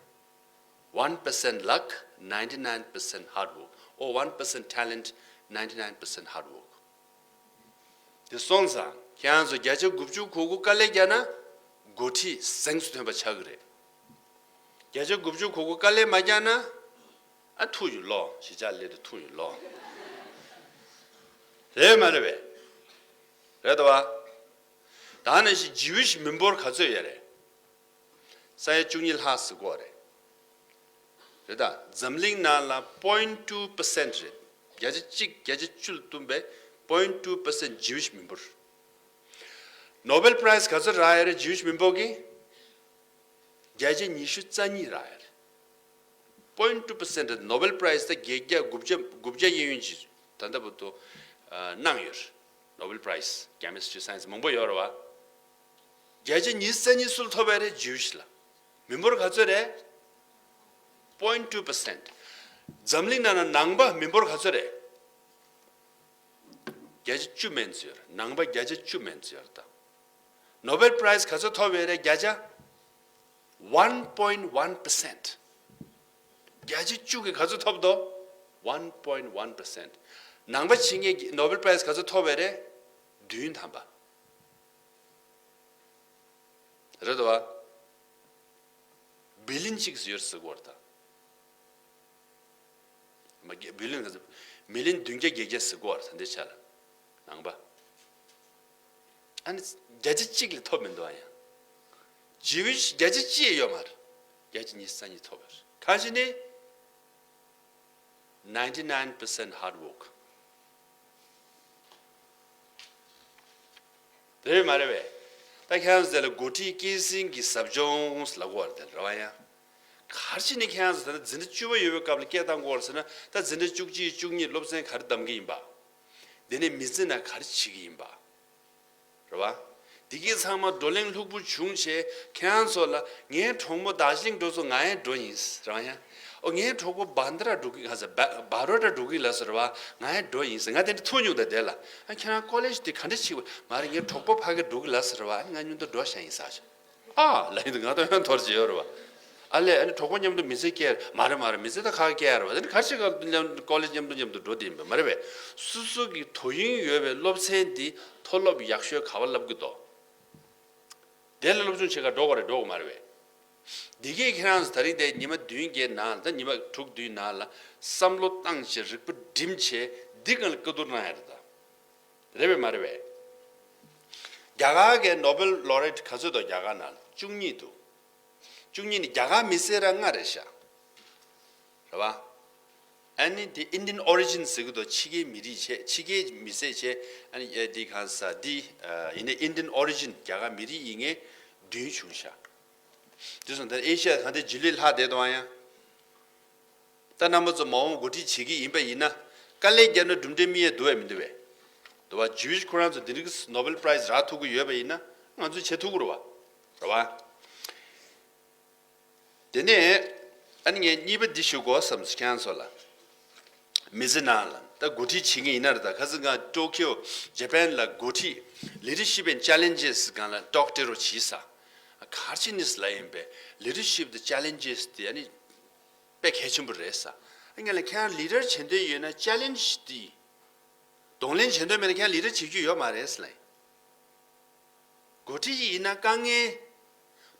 One percent luck, ninety-nine percent hard work. Or one percent talent, ninety-nine percent hard work. དེ་སོང་ཙང་ཁྱེད་རང་ཚོ་བརྒྱ་ཆ་དགུ་བཅུ་གོ་དགུ་དཀའ་ལས་རྒྱག་ན་འགོ་ཁྲིད་གཟེངས་སུ་ཐོན་པ་ཆགས་ཀྱི་རེད། བརྒྱ་ཆ་དགུ་བཅུ་གོ་དགུ་དཀའ་ལས་མ་རྒྱག་ན་ཨ་ཐུག་ཡོད་ལོ། གཞིས་ཆགས་སླེབས་དུས་ཐུག་ཡོད་ལོ། རེད་མ་རེད་པས། རེད་དོ་བ། ད་ནང་བཞིན་ཇི་ཝིཤ་མི་འབོར་ག་ཚོད་ཡོད་རེད། ས་ཡ་བཅུ་གཉིས་ལྷག་ཟེར་གོ་རེད། རེད་ད། འཛམ་གླིང་ནང་ལ་point two percent རེད། བརྒྱ་ཆ་གཅིག་བརྒྱ་ཆ་བཅུ་ལ་བསྟུན་པའི་point two percent ཇི་ཝིཤ་མི་འབོར། ནོ་བེལ་པ་རའི་ཛི་ག་ཚོད་རག་ཡོད་རེད་ཇི་ཝིཤ་མི་འབོར་གྱི། བརྒྱ་ཆ་ཉི་ཤུ་རྩ་གཉིས་རག་ཡོད་རེད། Point two percent རེད། ནོ་བེལ་པ་རའི་ཛི་ད་བརྒྱད་བརྒྱ་དགུ་བརྒྱ་དགུ་བརྒྱ་གཡས་གཡོན་གྱིས་ད་ལྟ་བར་དུ་ཨ་གནང་ཡོད་རེད། ནོ་བེལ་པ་རའི་ཛི་ཀེ་མི་སི་ཊི་རི་སའེན་སི་མང་པོ་ཡོད་རེད་བ། བརྒྱ་ཆ་ཉི་ཤུ་རྩ་གཉིས་སུ་ལ་ཐོབ་པ་རེད་ཇི་ཝིཤ་ལ། མི་འབོར་ག་ཚོད་རེད། Point two percent. འཛམ་གླིང་ནང་ན་ནང་པ་མི་འབོར་ག་ཚོད་རེད། བརྒྱ་ཆ་བཅུ་མན་ཙམ་ཡོད་རེད། ནང་པ་བརྒྱ་ཆ་བཅུ་མན་ཙམ་ཡོད་རེད་ད། ནོ་བེལ་པ་རའི་ཛི་ག་ཚོད་ཐོབ་ཡོད་རེད། བརྒྱ་ཆ་one point one percent. བརྒྱ་ཆ་བཅུ་གིས་ག་ཚོད་ཐོབ་འདུག one point one percent. ནང་པ་བྱེད་མཁན་གྱི་ནོ་བེལ་པ་རའི་ཛི་ག་ཚོད་ཐོབ་ཡོད་རེད། བདུན་ཐམ་པ། རེད་དོ་བ། བི་ལིན་གཅིག་ཟེར་ཡོད་ཟེར་གོ་རེད་ད། མ་བརྒྱ་བི་ལིན་ག་ཚོད། མི་ལིན་བདུན་བརྒྱ་བརྒྱད་བརྒྱ་ཟེར་གོ་རེད་ད་འདི་ཆ་ལ། ནང་པ། ཨ་ནི་བརྒྱ་ཆ་གཅིག་ལས་ཐོབ་མི་འདུག་ཨ་ཡ། ཇི་ཝིཤ་བརྒྱ་ཆ་གཅིག་ཡོད་མ་རེད། བརྒྱ་ཆ་ཉི་ཤུ་རྩ་གཉིས་ཐོབ་པ་རེད། གང་ཞིག་ནི། Ninety-nine percent hard work. དེ་མ་རེད་པས། ད་ཁྱེད་རང་ཚོ་དེ་ལ་འགོ་ཁྲིད་སྐྱེད་སྲིང་གི་ཟབ་སྦྱོང་ལབ་དགོས་རེད་དེ་རེད་བ་ཡ། ག་རེ་བྱས་ནས་ཁྱེད་རང་ཚོ་ད་ལྟ་འཛིན་གྲྭ་བཅུ་པ་ཡོད་པའི་སྐབས་ལ་སྐད་བཏང་དགོས་རེད་ཟེར་ན་ད་འཛིན་གྲྭ་བཅུ་གཅིག་བཅུ་གཉིས་སློབ་ཚན་ག་རེ་གདམ་གྱི་ཡིན་པ། དེ་ནས་མི་ཚེ་ནང་ག་རེ་བྱེད་ཀྱི་ཡིན་པ། རེད་བ། འདི་གའི་ཚང་མ་བགྲོ་གླེང་ལྷུག་པོ་བྱུང་བྱས་ཁྱེད་རང་ཚོ་ལ་ངའི་གྲོགས་མོ་དར་ཇི་ལིང་འགྲོ་སོང་། ང་ཡང་འགྲོ་ཡིན་རེད་བ་ཡ། ཨོ་ངའི་གྲོགས་པོ་བྷན་དྲ་འགྲོ་གི་ང་ཟེར་བ་བ་རོ་ཌ་འགྲོ་གི་ལ་ཟེར་བ། ང་ཡང་འགྲོ་ཡིན་ཟེར། ང་དེ་འདྲ་ཐུག་མྱོང་ད་དེ་ལ། ཨ་ཁྱེད་རང་ཀོ་ལེཇ་དེ་ག་འདྲ་ཕྱིན་པ། མ་རེད་ངའི་གྲོགས་པོ་ཕ་གི་འགྲོ་གི་ལ་ཟེར་བ། ཨ་ང་མཉམ་དུ་འགྲོ་བཞག་ཡིན་ཟེར། ཨ་ལ་ཡིན་དུ་ང་དང་ཡང་ཐོར་ཅི་ཡོད་རེད་བ། ཨ་ལས་ཨ་ནི་གྲོགས་པོ་མཉམ་དུ་མི་ཚེ་སྐྱེལ་མ་རེད་མ་རེད། མི་ཚེ་ད་ཁག་སྐྱེལ་ཡ་རེད་བ། དེ་ནི་ག་ཞིག་ག་མཉམ་ཀོ་ལེཇ་མཉམ་དུ་མཉམ་དུ་འགྲོ་དེ་ཡིན་པ་མ་རེད་བས། སོ་སོ་གི་དོ་དབྱིངས་ཡོད་པའི་སློབ་ཚན་འདི་མཐོ་སློབ་ཡག་ཤོས་ག་བ་བསླབ་གི་འདུག་དེ་ལ་སློབ་སྦྱོང་བྱེད་ག་འགྲོ་དགོས་རེད་འགྲོ་དགོས་མ་རེད་བས། འདི་གས་ཁྱེད་རང་ཚོ་ད་རིང་དེ་ཉི་མ་བདུན་བརྒྱད་ནང་ད་ཉི་མ་དྲུག་བདུན་ནང་ལ་བསམ་བློ་བཏང་བྱས་རིག་པ་སྒྲིམ་བྱས་འདི་སྒང་ལ་བཀའ་བསྡུར་གནང་ཡ་རེད་ད། རེད་པས་མ་རེད་པས། རྒྱ་གར་གྱི་ནོ་བེལ་ལོ་རེ་ཊི་ག་ཚོད་འདུག་རྒྱ་གར་ནང་བཅུ་གཉིས་འདུག་བཅུ་གཉིས་ནི་རྒྱ་གར་མི་སེར་ར་ལྔ་རེད་ཤག་རེད་པ། ཨ་ནི་དེ་Indian origin ཟེར་གི་འདུག་ཕྱི་རྒྱལ་མི་རིགས་བྱས། ཕྱི་རྒྱལ་མི་སེར་བྱས། ཨ་ནི་ཨེ་འདི་གང་ཟེར། འདི་ཨ་ཡིན་ནའི་Indian origin རྒྱ་གར་མི་རིགས་ཡིན་མཁན་བདུན་བྱུང་ཤག་དེ་སོང་ད་ཨེ་ཤ་ཡ་ད་ལྟ་རྗེས་ལུས་ལྷག་བསྡད་འདུག་ཨ་ཡ། ད་རྣམ་པ་ཚོ་མ་འོངས་འགོ་ཁྲིད་བྱེད་ཀྱི་ཡིན་པ་ཡིན་ན། དཀའ་ལས་བརྒྱབ་ན་གྲུབ་འབྲས་རྨིས་ཡས་འདུག་བས་མི་འདུག་བས། འདུག་བ། Jewish ཁོ་རང་ཚོ་འདི་རིགས་Nobel Prize རག་ཐུབ་ཀྱི་ཡོད་པ་ཡིན་ན། ང་ཚོས་བྱེད་ཐུབ་ཀྱི་རེད་བ། རེད་བ། དེ་ནས་ཨ་ནི་ངས་གཉིས་པ་འདི་ཞུ་དགོས་བསམ་སོང་ཁྱེད་རང་ཚོ་ལ། མི་ཚེ་ནང་ལ་ད་འགོ་ཁྲིད་བྱེད་མཁན་ཡིན་ན་རེད། ད་ཁ་སང་ང་ཊོ་ཀིའོ་ཇ་པན་ལ་འགོ་ཁྲིད་Leadership and Challenges སྒང་ལ་ཊོག་སྤྲད་རོགས་བྱས་ས། ག་རེ་བྱས་ནས་ལབ་ཡིན་པས། Leadership དང་Challenges དེ་ཨ་ནི་དཔེ་གལ་ཆེན་པོ་རེད་ས། ཨ་ངས་ལ་ཁྱེད་རང་ལི་ཌར་བྱེད་འདོད་ཡོད་ན་Challenge དེ་གདོང་ལེན་བྱེད་འདོད་མེད་ན་ཁྱེད་རང་ལི་ཌར་བྱེད་རྒྱུ་ཡོད་མ་རེད་ཟེར་ལབ་ཡིན། འགོ་ཁྲིད་ཡིན་ན་དཀའ་ངལ་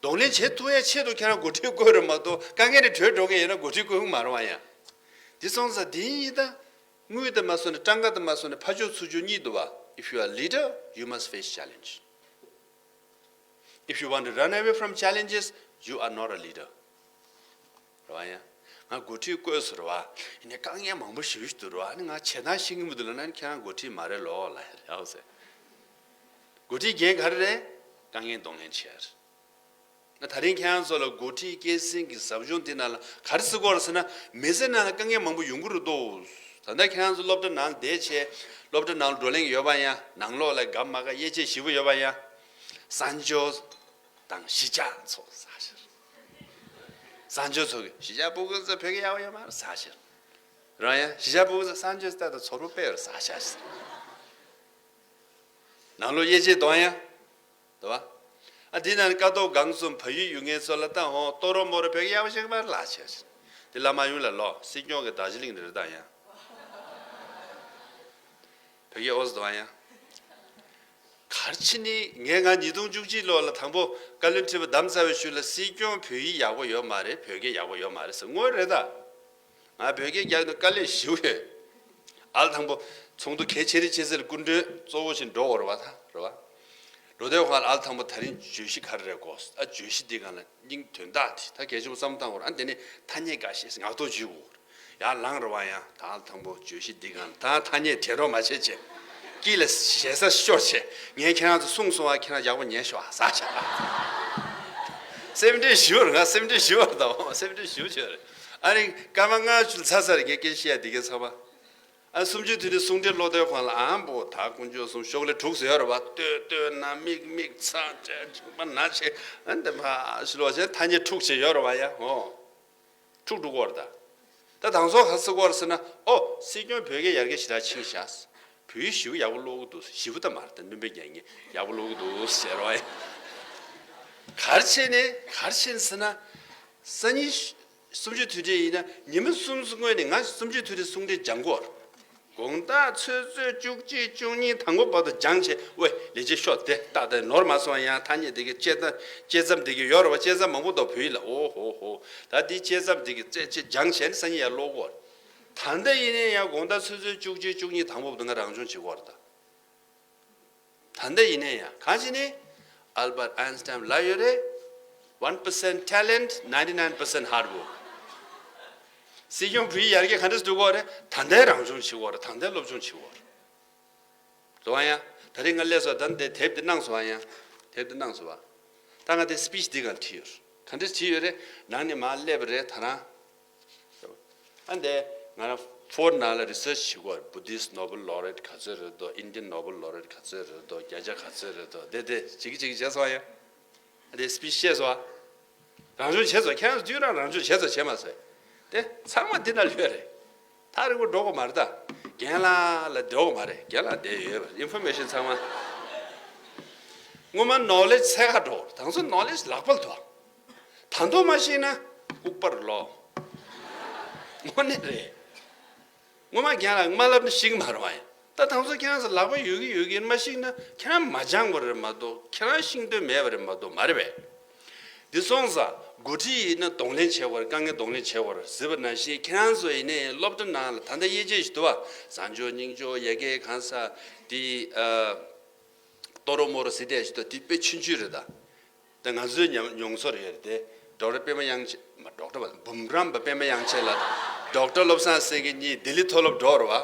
གདོང་ལེན་བྱེད་ཐུབ་ཡའི་ཆེད་དུ་ཁྱེད་རང་འགོ་ཁྲིད་བསྐོས་རེད་མ་གཏོགས། དཀའ་ངལ་དེ་བྲོས་འགྲོ་མཁན་ཡིན་ན་འགོ་ཁྲིད་བསྐོས་ཀྱི་མ་རེད་བ་ཡ། དེ་སོང་ཙང་དེ་ཡིན་ད། དངུལ་དེ་མ་བཟོ་ནས། སྤྲང་ཀ་དེ་མ་བཟོ་ནས། ཕར་ཕྱོགས་ཚུར་ཕྱོགས་གཉིས་འདུག་བ། If you are leader, you must face challenge. If you want to run away from challenges, you are not a leader. རེད་བ་ཡ། ང་འགོ་ཁྲིད་བསྐོས་སོང་རེད་བ། ཡིན་ནའི་དཀའ་ངལ་མང་པོ་ཞེ་པོ་ཞིག་འདུག་རེད་བ། ཨ་ནི་ང་བྱེད་སྟངས་ཤེས་ཀྱི་མི་འདུག་ལབ་ན། ཨ་ནི་ཁྱེད་རང་འགོ་ཁྲིད་མ་རེད་ལོ་ལབ་ཡ་རེད་ཟེར། འགོ་ཁྲིད་འགན་ག་རེ་རེད། དཀའ་ངལ་གདོང་ལེན་བྱེད་ཡ་རེད། ང་དེ་རིང་ཁྱེད་རང་ཚོ་ལ་འགོ་ཁྲིད་སྐྱེད་སྲིང་གི་ཟབ་སྦྱོང་འདི་ནང་ལ་ག་རེ་ཟེར་གྱི་ཡོད་རེད་ཟེར་ན། མི་ཚེ་ནང་ལ་དཀའ་ངལ་མང་པོ་ཡོང་གི་རེད་དོ། ད་ལྟ་ཁྱེད་རང་ཚོ་སློབ་གྲྭ་ནང་བསྡད་བྱས། སློབ་གྲྭ་ནང་ལ་བགྲོ་གླེང་ཡོད་པ་ཡ། ནང་ལོགས་ལ་དགའ་མ་དགའ་དབྱེ་འབྱེད་ཞིབ་པོ་ཡོད་པ་ཡ། གསར་འབྱོར་དང་གཞིས་ཆགས་ཚོ་ཟ་ཤེར། གསར་འབྱོར་ཚོ་གི་གཞིས་ཆགས་སྤུ་གུ་ཚོ་བོད་སྐད་ཡག་པོ་ཡོད་མ་རེད་ཟ་ཤེར། རང་ཡ་གཞིས་ཆགས་སྤུ་གུ་ཚོ་གསར་འབྱོར་ལྟ་དང་ཚོར་བ་དཔེ་ཡོད་རེད་ཟ་ཤེར། ནང་ལོགས་དབྱེ་འབྱེད་གཏོང་ཡ། འདུག་བ། ཨ་འདི་ན་ཀ་ཏོག་སྒང་གསུམ་བལ་ཡུལ་ཡོད་མཁན་ཚོ་ལ་ད་ཧོ་ཏོ་རོ་མོ་རོ་བོད་སྐད་ཡག་པོ་ཤེས་ཀྱི་མ་རེད་ལབ་ཤེར། འདི་བླ་མ་ཡུལ་ལ་ལོ་སྲིད་སྐྱོང་གི་རྡོ་རྗེ་གླིང་རེད་ད་ཡ། བོད་སྐད་ཨོ་ཙི་འདུག་ཨ་ཡ། ག་རེ་བྱས་ནས་ངས་ང་ཉིས་སྟོང་བཅུ་གཅིག་ལོ་ལ་དང་པོ་བཀའ་བློན་ཁྲི་པ་བདམས་ཚར་བའི་ཤུལ་ལ་སྲིད་སྐྱོང་བོད་ཡིག་ཡག་པོ་ཡོད་མ་རེད། བོད་སྐད་ཡག་པོ་ཡོད་མ་རེད་ཟེར། དངོས་རེད་ད། ང་བོད་སྐད་རྒྱག་ནས་དཀའ་ལས་ཞེ་པོ་ཡོད། ཨ་ལ་དང་པོ་ཚོགས་འདུ་གལ་ཆེ་རིགས་ཆེ་ཚེ་ལ་སྐུ་མགྲོན་གཙོ་བོ་ཞིག་འགྲོ་བ་རེད་བ། ད་རེད་བ། འགྲོ་དུས་ཁོང་ལ་ཨ་ལ་དང་པོ་ད་རིང་བརྗོད་གཞི་ག་རེ་རེད་གོ། ཨ་བརྗོད་གཞི་འདི་སྒང་ལ་སྙིང་དོན་དག་དེ་ད་གལ་ཆེན་པོ་བསམ་བློ་བཏང་དགོས་རེད། ཨ་འདི་ནས་ཐ་སྙད་འགའ་ཤས་ངག་ཐོག་བརྗོད་དགོས་རེད། ཡར་ལངས་རེད་བ་ཡ། ད་ཨ་ལ་དང་པོ་བརྗོད་གཞི་འདི་སྒང་ལ་ད་ཐ་སྙད་དྲན་རོགས་མ་བྱེད་བྱས། དཀྱིལ་ལ་ཞེ་ས་ཤོར་བྱས། ངས་ཁྱེད་རང་ཚོ་གསུངས་སོང་བ། ཁྱེད་རང་ཡག་པོ་ཉན་ཤོག་ཨ་ཟ་བྱ། སེམས་ཁྲལ་ཞེ་པོ་རེད། ང་སེམས་ཁྲལ་ཞེ་པོ་རེད་ད། སེམས་ཁྲལ་ཞེ་པོ་བྱས་རེད། ཨ་རིང་སྐར་མ་ལྔ་བཅུ་ཚར་ཚར་རེད། ངས་སྐད་ཆ་བཤད་ཡ་འདི་གའི་ཚང་མ། ཨ་གསུམ་བཅུའི་དུས་དྲན་གསུང་འཕྲིན་ཀློག་དུས་ཁོང་ལ་ཨ་མ་བོ་ད་དཀོན་མཆོག་གསུམ་ཤོག་ལེ་འཁྲུགས་ཟེར་ཡོད་རེད་བ། ལྟོས་ལྟོས་ན་མིག་མིག་ཚ་ཚ་ཚ་པ་ན་ཆེ། ཨ་འདི་མ་ཤི་ལོ་ཆེ་ཐ་སྙད་འཁྲུགས་བྱས་ཡོད་རེད་བ་ཡ། ཧོ། འཁྲུགས་འགྲོ་གི་ཡོད་རེད་ད། ད་དང་ཚོ་ག་ཟེར་གི་ཡོད་རེད་ཟེར་ན། ཨོ་སྲིད་སྐྱོང་བོད་སྐད་ཡར་རྒྱས་ཞེ་དྲག་ཕྱིན་ཤག་བོད་ཡིག་ཞེ་པོ་ཡག་པོ་ཀློག་གི་འདུག་ཞེ་པོ་ད་མ་རེད་ད། སྣོན་པ་རྒྱག་མཁན་ཡག་པོ་ཀློག་གི་འདུག་ཟེར་བ་ཡ། ག་རེ་བྱས་ནས་ག་རེ་བྱས་ནས་ཟེར་ན། སང་ཉིན་གསུམ་བཅུའི་དུས་དྲན་ཡིན་ན་ཉི་མ་གསུམ་གསུམ་སྔོན་ནས་ང་གསུམ་བཅུའི་དུས་དྲན་གསུང་འཕྲིན་སྦྱང་གི་ཡོད་རེད། དགོང་དག་ཆུ་ཚོད་བཅུ་གཅིག་བཅུ་གཉིས་དང་པོ་བར་དུ་སྦྱངས་བྱས། ཝེ་ལས་བྱེད་ཤོག་དེ་ལྟ་དེ་ནོར་མ་སོང་ཡང་། ཐ་སྙད་དེ་གི་དཔྱད་ད་དཔྱད་རྩོམ་དེ་གི་ཡོད་རེད་བ། དཔྱད་རྩོམ་མང་པོ་འདུག་བོད་ཡིག་ལ། ཨོ་ཧོ་ཧོ། ད་དེ་དཔྱད་རྩོམ་དེ་གི་རྩད་ཆེ་སྦྱངས་བྱས་ནས་སང་ཉིན་ཡར་ཀློག་གི་ཡོད་རེད། ད་ལྟ་ཡིན་ནའི་ཡང་དགོང་དག་ཆུ་ཚོད་བཅུ་གཅིག་བཅུ་གཉིས་དང་པོ་བར་དུ་ང་རང་སྦྱོང་བྱེད་ཀྱི་ཡོད་རེད་ད། ད་ལྟ་ཡིན་ནའི་ཡང་གང་ཞིག་ནི། Albert Einstein ལབ་ཡོད་རེད། One percent talent, ninety nine percent hard work. སྲིད་སྐྱོང་བོད་ཡིག་ཡར་རྒྱས་ག་འདྲས་འགྲོ་གི་ཡོད་རེད། ད་ལྟའི་རང་སྦྱོང་བྱེད་ཀྱི་ཡོད་རེད། ད་ལྟའི་སློབ་སྦྱོང་བྱེད་ཀྱི་ཡོད་རེད། རེད་བ་ཡ། ད་རེས་ང་སླེབས་སོང་། ད་འདི་དེབ་འདི་གནང་སོང་བ་ཡ། དེབ་འདི་གནང་སོང་བ། ད་ང་དེ་སི་པིཆ་འདི་སྒང་བྲིས་ཡོད་རེད། ག་འདྲས་བྲིས་ཡོད་རེད། ནང་ནས་མར་སླེབས་པ་རེད་ད་རང་། ཨ་འདས་ང་རང་ཕོར་ནང་ལ་རི་སར་ཆི་བྱེད་ཀྱི་ཡོད་རེད། Buddhist Nobel Laureate ག་ཚོད་རེད་དོ། Indian Nobel Laureate ག་ཚོད་རེད་དོ། བརྒྱ་ཆ་ག་ཚོད་རེད་དོ། དེ་དེ་བྱེད་ཀྱི་བྱེད་ཀྱི་བྱས་སོང་ཡ། ཨ་འདས་སི་པིཆ་བཤད་སོང་ཨ། རང་སྦྱོང་བྱས་སོང་། ཁྱེད་རང་ཚོ་དུས་རང་རང་སྦྱོང་བྱས་སོང་བྱས་མ་སོང་། དེ་ཚང་མ་འདི་ན་ལྷོད་རེད། ཐག་རིང་པོ་འགྲོ་དགོས་མ་རེད་ད། རྒན་ལགས་ལ་འགྲོ་དགོས་མ་རེད། རྒན་ལགས་བསྡད་ཡོད་པ་ཨིན་ཕོར་མེ་ཤན་ཚང་མ། སྔོན་མ་ནོ་ལེཇ་འཚོལ་ག་འགྲོ། དེང་སང་ནོ་ལེཇ་ལག་པ་ལ་ཐོགས། ད་དུང་མ་ཤེས་ན་ལྐུགས་པར་ལོག་དངོས་གནས་རེད། སྔོན་མ་རྒན་ལགས་མ་ལབ་ན་ཤེས་ཀྱི་མ་རེད་བ་ཡིན། ད་དེང་སང་ཁྱེད་རང་ཚོ་ལག་པ་ཡོད་ཀྱི་ཡོད་ཀྱི་མ་ཤེས་ན་ཁྱེད་རང་མ་སྦྱངས་པ་རེད་མ་གཏོགས། ཁྱེད་རང་ཤེས་འདོད་མེད་པ་རེད་མ་གཏོགས་མ་རེད་པས། འདི་སོང་ཙང་འགོ་ཁྲིད་ཡིན་ན་གདོང་ལེན་བྱེད་དགོས་རེད། དཀའ་ངལ་གདོང་ལེན་བྱེད་དགོས་རེད་ཟེར་བ་ནང་བཞིན། ཁྱེད་རང་ཚོ་ཡིན་ནའི་སློབ་གྲྭ་ནང་ལ་ད་ལྟ་དབྱེ་འབྱེད་ཞིག་འདུག་བ། གསར་འབྱོར་རྙིང་འབྱོར་ཡ་གི་གང་ཟག་དེ་ཨ། ཏོ་རོ་མོ་རོ་ཟེར་བསྡད་ཞིག་འདུག་དེ་དཔེ་ཆུང་ཆུང་རེད་ད། ད་ང་ཚོའི་ཉམས་མྱོང་ཚོར་ཡོད་རེད་དེ། ཌོག་ཊར་པད་མ་དབྱངས་ཅན། མ་ཌོག་ཊར་བ་འབུམ་རམས་པ་པད་མ་དབྱངས་ཅན་ལགས། ཌོག་ཊར་བློ་བཟང་སེང་གེ་གཉིས་ལྡི་ལི་མཐོ་སློབ་འགྲོ་རེད་བ།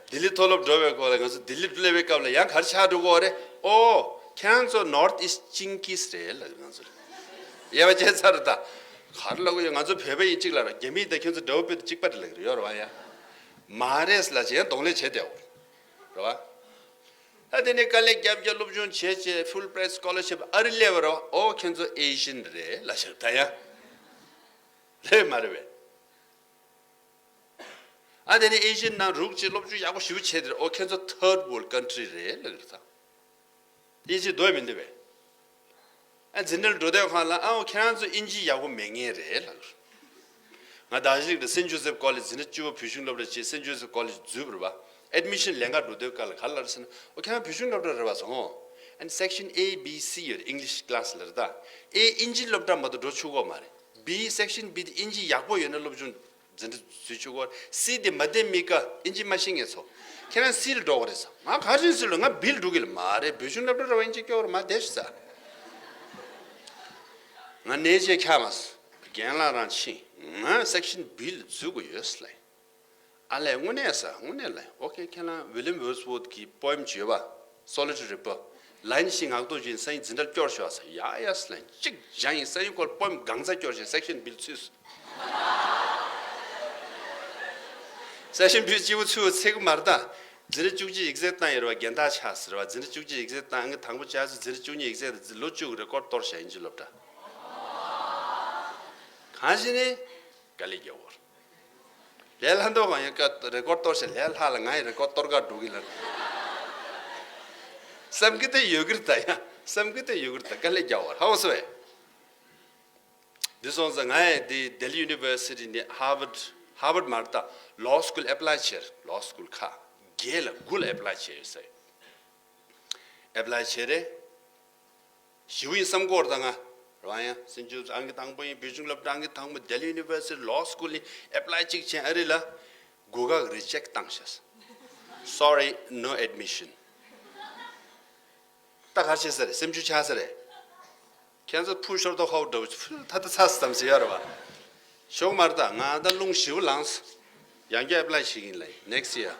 ལྡི་ལི་མཐོ་སློབ་འགྲོ་བའི་སྐོར་ལ་ང་ཚོ་ལྡི་ལི་སླེབས་པའི་སྐབས་ལ་ཡང་ག་རེ་ཆགས་འགྲོ་གི་ཡོད་རེད། ཨོ། ཁྱེད་རང་ཚོ་North East Chinkies རེད་ལབ་ང་ཚོ་ལ། དབྱེ་བ་ཕྱེ་ཚར་རེད་ད། ག་རེ་ལབ་གི་ཡོད། ང་ཚོ་བོད་པ་ཡིན་གཅིག་ལབ་ར། རྒྱ་མི་དང་ཁྱོད་ཚོ་འདྲ་བོ་དཔེ་དེ་གཅིག་པ་རེད་ལབ་གི་རེད། ཡོད་རེད་བ་ཡ། མ་རེད་ལབ་བྱས་ཡང་གདོང་ལེན་བྱས་བསྡད་ཡོད་རེད་བ། ད་དེ་ནས་དཀའ་ལས་རྒྱབ་རྒྱབ་སློབ་སྦྱོང་བྱས་བྱས་Fulbright Scholarship ཨ་རི་སླེབས་པ་རེད་བ། ཨོ་ཁྱོད་ཚོ་Asian རེད་ལབ་བྱས་ད་ཡ། ལབ་མ་རེད་བས། ཨ་དེ་ནས་ཨེ་ཤི་ཡའི་ནང་རུག་ཅིག་སློབ་སྦྱོང་ཡག་པོ་ཞེ་པོ་བྱས་དེར་ཨོ་ཁྱེད་ཚོ་third world country རེད་ལབ་རེད་ད། ཨེ་ཤི་ཡ་འགྲོ་ཡ་མི་འདུག་བས། ཨ་འཛིན་གྲྭ་འགྲོ་དུས་སྒང་ལ་ཨ་ཨོ་ཁྱེད་རང་ཚོ་དབྱིན་ཇི་ཡག་པོ་མེད་མཁན་རེད་ལབ་རེད། ང་ད་གཞིག་དེ་Saint Joseph College འཛིན་གྲྭ་བཅུ་པ་བོད་གཞུང་སློབ་གྲྭ་བཅས་Saint Joseph College འཛུལ་བ་རེད་པ། Admission ལེན་ག་འགྲོ་དུས་སྒང་ལ་ག་རེ་ལབ་རེད་ཟེར་ན་ཨོ་ཁྱེད་རང་བོད་གཞུང་སློབ་གྲྭ་རེད་པ་ཟེར། ཨོ། And section A B C ཡོད་རེད། English class ལབ་རེད་ད། ཨེ་དབྱིན་ཇི་སློབ་གྲྭ་མ་གཏོགས་འགྲོ་ཆོག་གི་མ་རེད། B section B དེ་དབྱིན་ཇི་ཡག་པོ་ཡོད་ན་སློབ་སྦྱོང་འཛིན་གྲྭ་འཛུལ་ཆོག་གོ། C དེ་མ་བདེ་མི་དགའ། དབྱིན་ཇི་མ་ཤེས་མཁན་ཚོ། ཁྱེད་རང་C ལ་འགྲོ་གི་རེད་ཟེར། ང་ག་རེ་C ལ། ང་B ལ་འགྲོ་གི་ལ་མ་རེད། བོད་གཞུང་སློབ་གྲྭ་ར་བ་དབྱིན་ཇི་སྐྱོ་བར་མ་བསྡད་ཤི་ཟེར། ང་ནས་ཆེ་ཁྱག་མ་སོང་། རྒན་ལགས་རང་ཕྱིན། ང་section B ལ་འཛུལ་དགོས་ཡོད་ཟེར་ལབ། ཨ་ལས་དངོས་གནས་ཟེར། དངོས་གནས་ལབ། ཨོ་ཁེ། ཁྱེད་རང་William Wordsworth གི་poem ཅིག་ཡོད་པ། Solitary Reaper ལན་ཞིག་ངག་ཐོག་བཞིན་སང་ཉིན་འཛིན་གྲྭར་སྐྱོར་ཤོག་ཟེར། ཡ་ཡ་ཟེར་ལན་གཅིག་སྦྱངས་ཡིན། སང་ཉིན་ཁོར་poem གང་ཚ་སྐྱོར་བཞིན་section B ལ་ཚུད་སོང་། Section B ལ་སྐྱིད་པོ་ཚུད་པ་ཚད་གི་མ་རེད་ད། འཛིན་གྲྭ་བཅུ་གཅིག་exam བཏང་ཡོད་རེད་པ། རྒན་བདག་ཆགས་ཟེར་བ། འཛིན་གྲྭ་བཅུ་གཅིག་exam བཏང་། ཨང་ཀི་དང་པོ་བཅར་ཚེ་འཛིན་གྲྭ་བཅུ་གཉིས་exam དེ་ལོ་བཅུ་གི་record གཏོར་བཞག་དབྱིན་ཇི་སློབ་གྲྭ། གང་ཞིག་ནི་དཀའ་ལས་རྒྱག་དགོས། ལས་སླ་མདོག་གང་ཡིན་ཀ་record གཏོར་བཞག་ལས་སླ་ལ། ང་ཡི་record གཏོར་ག་འགྲོ་གི་ལ། བསམ་གི་དེ་ཡོད་གི་རེད་ད་ཡ། བསམ་གི་དེ་ཡོད་གི་རེད་ད། དཀའ་ལས་རྒྱག་བར་ཧ་གོ་སོང་བས། འདི་སོང་ཙང་ང་ཡི་འདི་Delhi University ནས་Harvard Harvard མ་རེད་ད། Law School apply བྱས། Law School ཁག་བརྒྱད་ལ་དགུ་ལ་apply བྱས་ཡོད་ས་ཡོད། Apply བྱས་རེད། ཞིའུ་ཡིན་བསམ་གོ་ར་ད་ང་། རང་ཡང་སེམས་ཆུང་ཨང་ཀི་དང་པོ་ཡིན། བོད་གཞུང་སློབ་གྲྭ་ཨང་ཀི་དང་པོ། Delhi University Law School ནི་apply གཅིག་བྱས་ཨ་རི་ལ་དགུ་ག་reject བཏང་ཤག Sorry, no admission། ད་ག་རེ་བྱེད་ས་རེད། སེམས་ཆུང་ཆགས་ས་རེད། ཁྱེད་ཚོ་ཕུ་ཤོར་ཏོ་ཧོ་འདྲ་བོ་ཕུ་ད་ད་ཚ་སམ་ཟེར་ཡ་རེད་བ། ཞོག་མར་ད་ང་ད་རླུང་ཞིའུ་ལངས། ཡང་བསྐྱར་apply བྱེད་ཀྱིན་ལ་next year།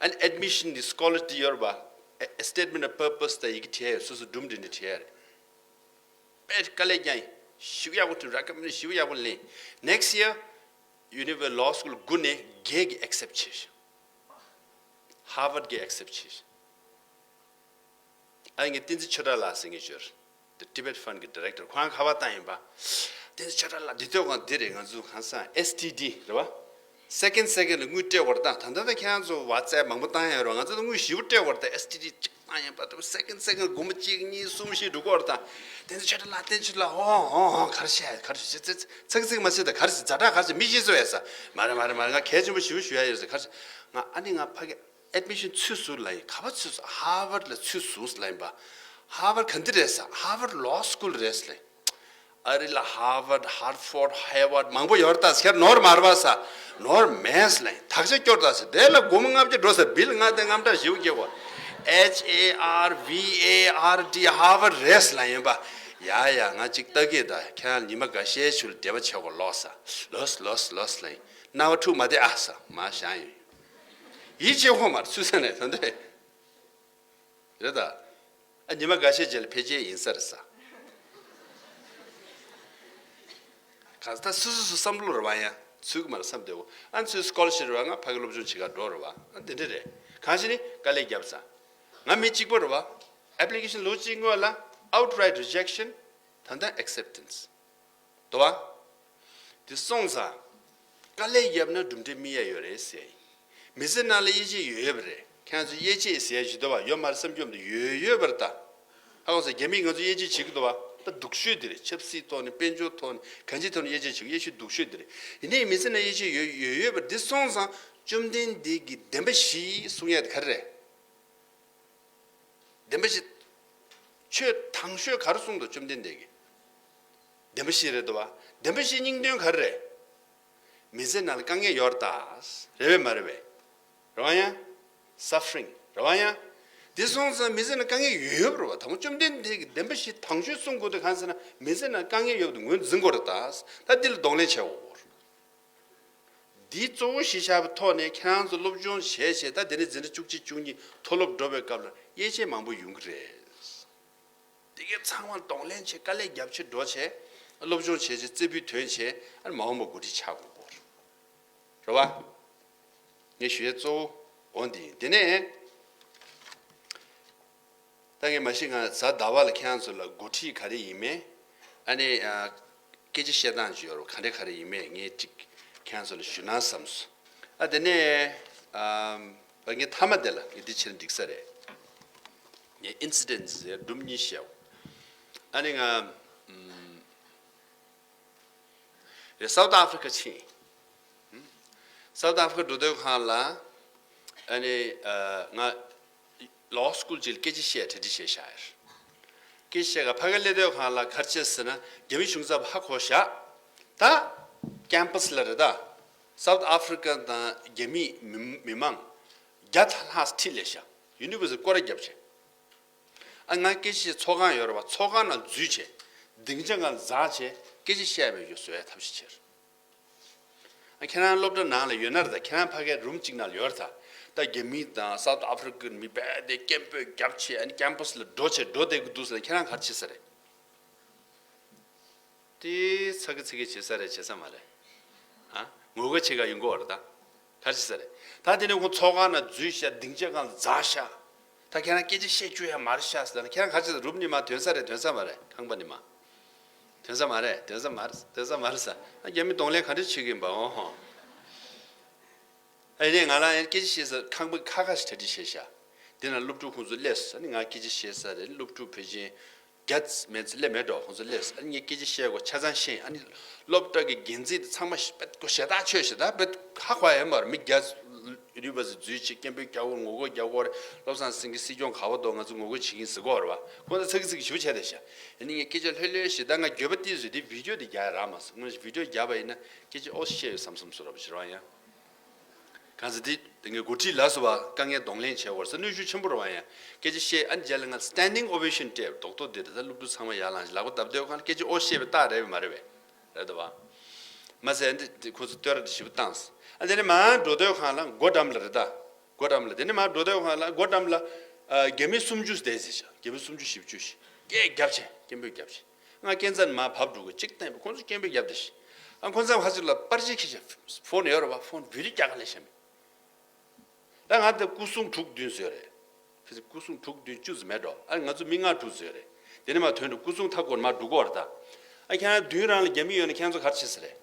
And admission དེ་scholarship དེ་ཡོད་རེད་པ། A statement of purpose ད་ཡི་གེ་བྲིས་ཡོད། སོ་སོ་སྒྲུང་འབྲི་འདི་བྲིས་ཡོད་རེད། དཔེ་དཀའ་ལས་རྒྱག་ཡིན། ཞིབ་ཡག་པོ་བྲིས། recommend ཞིབ་ཡག་པོ་ལེན། Next year University Law School དགུ་ནས་བརྒྱད་ཀྱི་accept བྱས། Harvard གྱི་accept བྱས། ཨ་ངས་བསྟན་འཛིན་ཆོས་གྲགས་ལགས་ཟེར་མཁན་ཅིག་ཡོད་རེད། The Tibet Fund གི་director ཁོ་རང་ཁ་པར་བཏང་ཡིན་པ། བསྟན་འཛིན་ཆོས་གྲགས་ལགས་འདི་ལྟོས་གོང་འདི་རེད། ང་ཚོ་གང་ཟག S T D རེད་བ། Second second ལ་དངུལ་སྤྲད་བར་དང་ད་ལྟ་ད་ཁྱེད་རང་ཚོ་བ་ཙེབ་མང་པོ་བཏང་ཡ་རོགས། ང་ཚོ་ད་དངུལ་ཞིབ་པོ་སྤྲད་བར་དང་S T D གཅིག་བཏང་ཡིན་པ། ད་second second སྒོར་མོ་གཅིག་གཉིས་གསུམ་བཞི་འགྲོ་གི་བར་དང་། བསྟན་འཛིན་ཆོས་གྲགས་ལགས་བསྟན་ཆོས་ལགས། ཨོ་ཨོ་ཨོ་ག་རེ་བཤད་ག་རེ་བཤད་ཚིག་ཚིག་མ་བཤད་ད། ག་རེ་བཤད་ཛ་དྲག་ག་རེ་བཤད། མི་ཤེས་སོ་ཡ་ས། མ་རེད་མ་རེད་མ་རེད། ང་གལ་ཆེན་པོ་ཞིབ་པོ་ཞུ་ཡ་ཡོད་ས། ག་རེ་བཤད། ང་ཨ་ནི་ང་ཕ་གི admission ཚུད་སོང་ལབ་ཡིན། ག་པར་ཚུད་སོང་། Harvard ལ་ཚུད་སོང་ལབ་ཡིན་པ། Harvard ག་འདི་རེད་ཟེར། Harvard Law School རེད་ཟེར་ལབ་ཡིན། ཨ་རི་ལ་Harvard Hartford Harvard མང་པོ་ཡོད་རེད་ད་ཟེར། ནོར་མ་རེད་པ་ཟེར། ནོར་མེད་ཟེར་ལབ་ཡིན། དག་ཆ་སྐྱོར་ད་ཟེར། དེ་ལ་སྒོར་མོ་ལྔ་བརྒྱ་འགྲོ་ཟེར། བིལ་ང་དེ་དངངས་སྐྲག་ཞེ་པོ་སྐྱེ་བ། H A R V A R D Harvard རེད་ཟེར་ལབ་ཡིན་པ། ཡ་ཡ་ང་གཅིག་ལྟ་གི་ད། ཁྱེད་རང་ཉི་མ་འགའ་ཤས་ཤིག་ལ་འབྲེལ་བ་བྱེད་དགོས་ལོ་ཟེར། ལོས་ལོས་ལོས་ལབ་ཡིན། རྣ་བ་འཁྲུག་མ་བསྡད་ཨ་ཟེར། མ་བཞག་ཡིན། ཡིད་ཆེས་ཁོ་མར་ཚུད་ས་ནས་ད་འདོད། རེད་ད། ཨ་ཉི་མ་འགའ་ཤས་རྗེས་ལ་ཕལ་ཆེར་ཡིན་ས་རེད་ས། ག་ས་ད་སུ་སུ་སུ་བསམ་བློ་རེ་བ་ཡང་ཚུད་ཀྱི་མ་རེད་བསམ་བསྡད་འོ། ཨ་ཚུད་scholarship རེ་བ། ང་ཕ་གི་སློབ་སྦྱོང་བྱེད་ག་འགྲོ་རེ་བ། ཨ་འདི་འདྲ་རེད། གང་ཞིག་ནི་དཀའ་ལས་བརྒྱབ་ས། ང་མི་གཅིག་པོ་རེ་བ། Application ལོ་གཅིག་སྔོན་ལ་outright rejection ད་ལྟ་acceptance དོ་བ། དེ་སོང་ཙང་། དཀའ་ལས་བརྒྱབ་ན་གྲུབ་འབྲས་སྨིན་ཡ་ཡོད་རེད་ཟེར་ཡིན། མི་ཚེ་ནང་ལ་དབྱེ་འབྱེད་ཡོད་ཡོད་པ་རེད། ཁྱེད་ཚོ་དབྱེ་འབྱེད་ཟེར་ཡ་ཞིག་འདུག་བ། ཡོད་མ་རེད་བསམ་རྒྱུ་མི་འདུག་ཡོད་ཡོད་པ་རེད་ད། ཧ་གོ་སོང་། རྒྱ་མིས་ང་ཚོ་དབྱེ་འབྱེད་བྱེད་ཀྱི་འདུག་བ། ད་སྡུག་ཤོས་འདི་རེད། ཆབ་སྲིད་ཐོག་ནས་དཔལ་འབྱོར་ཐོག་ནས་གང་ཅིའི་ཐོག་ནས་དབྱེ་འབྱེད་བྱེད་ཀྱི། དབྱེ་ཤོས་སྡུག་ཤོས་འདི་རེད། ཡིན་ནའི་མི་ཚེ་ནང་དབྱེ་འབྱེད་ཡོད་ཡོད་ཡོད་པ་རེད། འདི་སོང་ཙང་བཅོམ་ལྡན་འདས་ཀྱིས་བདེན་པ་བཞི་གསུང་ཡ་དེ་ག་རེ་རེད། བདེན་པ་བཞི། ཆོས་དང་ཤོས་ག་རེ་གསུངས་འདུག་བཅོམ་ལྡན་འདས་ཀྱིས། བདེན་པ་བཞི་རེད་འདུག་བ། བདེན་པ་བཞིའི་སྙིང་དོན་ག་རེ་རེད། མི་ཚེ་ནང་ལ་དཀའ་ངལ་ཡོད་རེད་ད། རེད་པས་མ་རེད་པས། རེད་བ་ཡ། Suffering རེད་བ་ཡ། འདི་སོང་ཙང་མི་ཚེ་ནང་དཀའ་ངལ་ཡོད་ཡོད་པ་རེད་བ། དང་པོ་བཅོམ་ལྡན་འདས་ཀྱིས་བདེན་པ་བཞི་དང་ཤོས་གསུང་དགོས་དེ་གང་ཟེར་ན་མི་ཚེ་ནང་དཀའ་ངལ་ཡོད་པ་དེ་ངོས་འཛིན་དགོས་རེད་ད། ད་འདི་ལ་གདོང་ལེན་བྱེད་དགོས། འདི་གཙོ་བོ་གཞི་བཞག་པའི་ཐོག་ནས་ཁྱེད་རང་ཚོ་སློབ་སྦྱོང་བྱས་བྱས། ད་དེ་ནས་འཛིན་གྲྭ་བཅུ་གཅིག་བཅུ་གཉིས་མཐོ་སློབ་འགྲོ་བའི་སྐབས་ལ་དབྱེ་འབྱེད་མང་པོ་ཡོང་གི་རེད། དེ་གའི་ཚང་མ་གདོང་ལེན་བྱེད། དཀའ་ལས་རྒྱབ་བྱེད་འགྲོ་བྱེད། སློབ་སྦྱོང་བྱས་བྱས་རྩེ་ཕུད་ཐོན་བྱས། ཨ་ནི་མ་འོངས་པ་འགོ་ཁྲིད་ཆགས་དགོས་པ་རེད་བ། ངས་ཞུ་ཡས་གཙོ་བོ་འོ་འདི་ཡིན། དེ་ནས་ད་ངས་མ་གཞི་ང་གཟའ་ཟླ་བ་ལ་ཁྱེད་རང་ཚོ་ལ་འགོ་ཁྲིད་ག་རེ་ཡིན་མིན། ཨ་ནི་ཨ། སྐད་ཆ་བཤད་སྟངས་ཅིག་ཡོད་རེད། ག་འདྲ་ག་རེ་ཡིན་མིན་ངས་ཅིག་ཁྱེད་རང་ཚོ་ལ་ཞུ་ན་བསམས་སོང་། ཨ་དེ་ནས་ཨ། ངས་མཐའ་མ་དེ་ལ་ངས་འདི་བྱས་ན་འགྲིག་ས་རེད། ངས་ཨིན་སི་ཌེན་ཊི་ཟེར་སྒྲུང་གཉིས་བཤད། ཨ་ནི་ང་ཨམ། རེད། སའུ་ཐི་ཨ་ཕི་རི་ཀ་ཕྱིན། སའུ་ཐི་ཨ་ཕི་རི་ཀ་འགྲོ་དུས་སྒང་ལ་ཨ་ནི་ཨ། ང་ལོ་སི་ཀུལ་ཅིག་ལ་སྐད་ཆ་བཤད་གྲ་སྒྲིག་བྱས་བཞག་ཡོད། སྐད་ཆ་བཤད་ག་ཕ་གིར་སླེབས་དུས་སྒང་ལ་ག་རེ་བྱས་ཟེར་ན། རྒྱ་མི་གཞུང་ཚབ་ཧ་གོ་བཞག་ད་ཀེམ་པ་སི་ལ་རེད་ད། སའུ་ཐི་ཨ་ཕི་རི་ཀ་དང་རྒྱ་མི་མི་མི་མང་བརྒྱ་དང་ལྷག་ཙམ་ཁྲིད་སླེབས་བཞག་ཡུ་ནི་ཝར་སི་ཊི་སྐོར་ར་བརྒྱབ་བྱས། ཨ་ང་སྐད་ཆ་བཤད་ཚོགས་ཁང་ཡོད་རེད་བ། ཚོགས་ཁང་ནང་འཛུལ་བྱས་སྡིངས་ཆ་སྒང་འཛེགས་བྱས་སྐད་ཆ་བཤད་པའི་ཡོད་བཟོ་ཡ་ཐབས་ཤེས་བྱས། ཨ་ཁྱེད་རང་སློབ་གྲྭ་ནང་ལ་ཡོད་ན་རེད་ད། ཁྱེད་རང་ཕ་གིའི་རུམ་གཅིག་ནང་ལ་ཡོད་རེད་ད། ད་རྒྱ་མི་དང་སའུ་ཐི་ཨ་ཕི་རི་ཀའི་མི་རྦད་དེ་སྐད་འབོད་རྒྱབ་བྱས། ཨ་ནི་ཀེམ་པ་སི་ལ་འགྲོ་བྱས་འགྲོ་བསྡད་ཀྱི་འདུག་ཟེར་ན་ཁྱེད་རང་ག་རེ་བྱེད་ས་རེད། དེ་ཚ་གི་ཚི་གི་བྱེད་ས་རེད། བྱེད་ས་མ་རེད། ཨ། ངོ་རྒོལ་བྱེད་ག་ཡོང་གི་ཡོད་རེད་ད། ག་རེ་བྱེད་ས་རེད། ད་དེ་ནས་ཁོང་ཚོགས་ཁང་ནང་འཛུལ་བཞག་སྡིངས་ཆ་སྒང་འཛེགས་བཞག་ད་ཁྱེད་རང་སྐད་ཆ་བཤད་བཅུག་ཡ་མ་རེད་ཤག་ཟེར་ན་ཁྱེད་རང་ག་རེ་བྱེད་ས། རུམ་ནས་མར་ཐོན་ས་རེད། ཐོན་ས་མ་རེད། ཁང་པ་ནས་མར་ཐོན་ས་མ་རེད། ཐོན་ས་མ་རེད། ཐོན་ས་མ་རེད་ཟེར། ཨ་རྒྱ་མི་གདོང་ལེན་ག་འདྲ་བྱེད་ཀྱི་ཡིན་པ། འོ་ཧོ། ཨ་ནི་ང་རང་ཡང་སྐད་ཆ་བཤད་ས་ཁང་པ་ཁ་ཁ་ཞིག་གྲ་སྒྲིག་བྱས་ཤག་དེ་ན་སློབ་ཕྲུག་ཁོང་ཚོ་སླེབས་སོང་། ཨ་ནི་ང་སྐད་ཆ་བཤད་ས་རེད། སློབ་ཕྲུག་ཕལ་ཆེར་བརྒྱ་མེད་ཙམ་སླེབས་མེད་འགྲོ། ཁོང་ཚོ་སླེབས་སོང་། ཨ་ནི་ངས་སྐད་ཆ་བཤད་དགོས་ཆ་ཚང་ཤེས། ཨ་ནི་སློབ་གྲྭ་གི་འགན་འཛིན་དེ་ཚང་མ་ཞེ་དྲག་ཆེ་ཤག་ད་དཔེ་ཧ་གོ་ཡ་མ་རེད། མི་བརྒྱ་ཡུ་ནི་ཝར་སི་ཊི་འཛུལ་བྱས་སྐད་འབོད་རྒྱག་དགོས། ངོ་རྒོལ་རྒྱག་དགོས་རེད། བློ་བཟང་སེང་གེ་སྲིད་སྐྱོང་ག་པར་འདུག་ང་ཚོ་ངོ་རྒོལ་བྱེད་ཀྱི་ཡིན་ཟེར་གྱི་ཡོད་རེད་བ། ཁོང་ཚོ་ཚ་གི་ཚི་གི་ཞེ་པོ་བྱས་བསྡད་ཤག་ཨ་ནི་ངས་སྐད་ཆ་ལྷོད་ལྷོད་བཤད། ད་ང་འགྱོད་པ་ཏོག་ཙམ། དེ་བི་ཌི་ཡོ་དེ་རྒྱག་ཡ་རག་མ་སོང་། སྔོན་བི་ཌི་ཡོ་རྒྱག་པ་ཡིན་ན་སྐད་ཆ་ཨོ་བཤད་ཡོད་བསམ་བསམ་བཟོ་འདྲ་པོ་ཞིག་རེད་བ། ཡང་གང་ཟེར་དེ་དེ་ངས་འགོ་ཁྲིད་ལ་སོགས་པ་དཀའ་ངལ་གདོང་ལེན་བྱེད་དགོས་ཟེར་གནོན་ཤུགས་ཆེན་པོ་རེད་བ། ཡང་སྐད་ཆ་བཤད། ཨ་ནི་རྗེས་ལ་ང་སི་ཊེན་ཌིང་ཨོ་བེ་ཤན་སྤྲད། རྡོག་རྡོག་དེ་རེད། ད་སློབ་ཕྲུག་ཚང་མ་ཡར་ལངས་ཤིག་ལག་པ་བརྡབ་སྡོད་གང་། སྐད་ཆ་ཨོ་བཤད་པའི་རྟགས་རེད་པས་མ་རེད་པས། རེད་དོ་བ། མ་ཟད་འདི་ཁོ་ཚོ་བསྟོད་ར་དེ་ཞེ་པོ་བཏང་སོང་། ཨ་དེ་ནས་མར་འགྲོ་དུས་སྒང་ལ་སྒོ་འགྲམ་ལ་རེད་ད། སྒོ་འགྲམ་ལ། དེ་ནས་མར་འགྲོ་དུས་སྒང་ལ་སྒོ་འགྲམ་ལ་ཨ་རྒྱ་མི་སུམ་ཅུ་བསྡད་ཟེར་ཤག་རྒྱ་མི་སུམ་ཅུ་བཞི་བཅུ་ཞིག་སྐད་རྒྱབ་བྱས་སྐད་འབོད་རྒྱབ་བྱས། ང་སྐས་འཛེགས་ནས་མར་བབས་འགྲོ་གི། གཅིག་བསྟན་པས་ཁོང་ཚོ་སྐད་འབོད་རྒྱབ་བསྡད་ཤག་ཨ་ཁོང་ཚོ་ཕར་ཚུར་ལ་པར་ཆས་འཁྱེར་བྱས། ཕོན་ཡོད་རེད་བ། ཕོན་བི་ཌི་ཡོ་རྒྱག་ག་སླེབས་ཤག་མི། ད་ང་དེ་སྐུ་སྲུང་དྲུག་བདུན་བཟོས་རེད། ཕལ་ཆེར་སྐུ་སྲུང་དྲུག་བདུན་བཅུ་ཙམ་མེད་འགྲོ། ཨ་ང་ཚོ་མི་ལྔ་དྲུག་བཟོས་རེད། དེ་ནས་མར་ཐོན་འགྲོ། སྐུ་སྲུང་མཐའ་སྐོར་མར་འགྲོ་གི་ཡོད་རེད་ད། ཨ་ཁྱེད་རང་མདུན་རང་ལ་རྒྱ་མི་ཡོད་ན་ཁྱེད་ཚོ་ག་རེ་བྱེད་ས་རེད།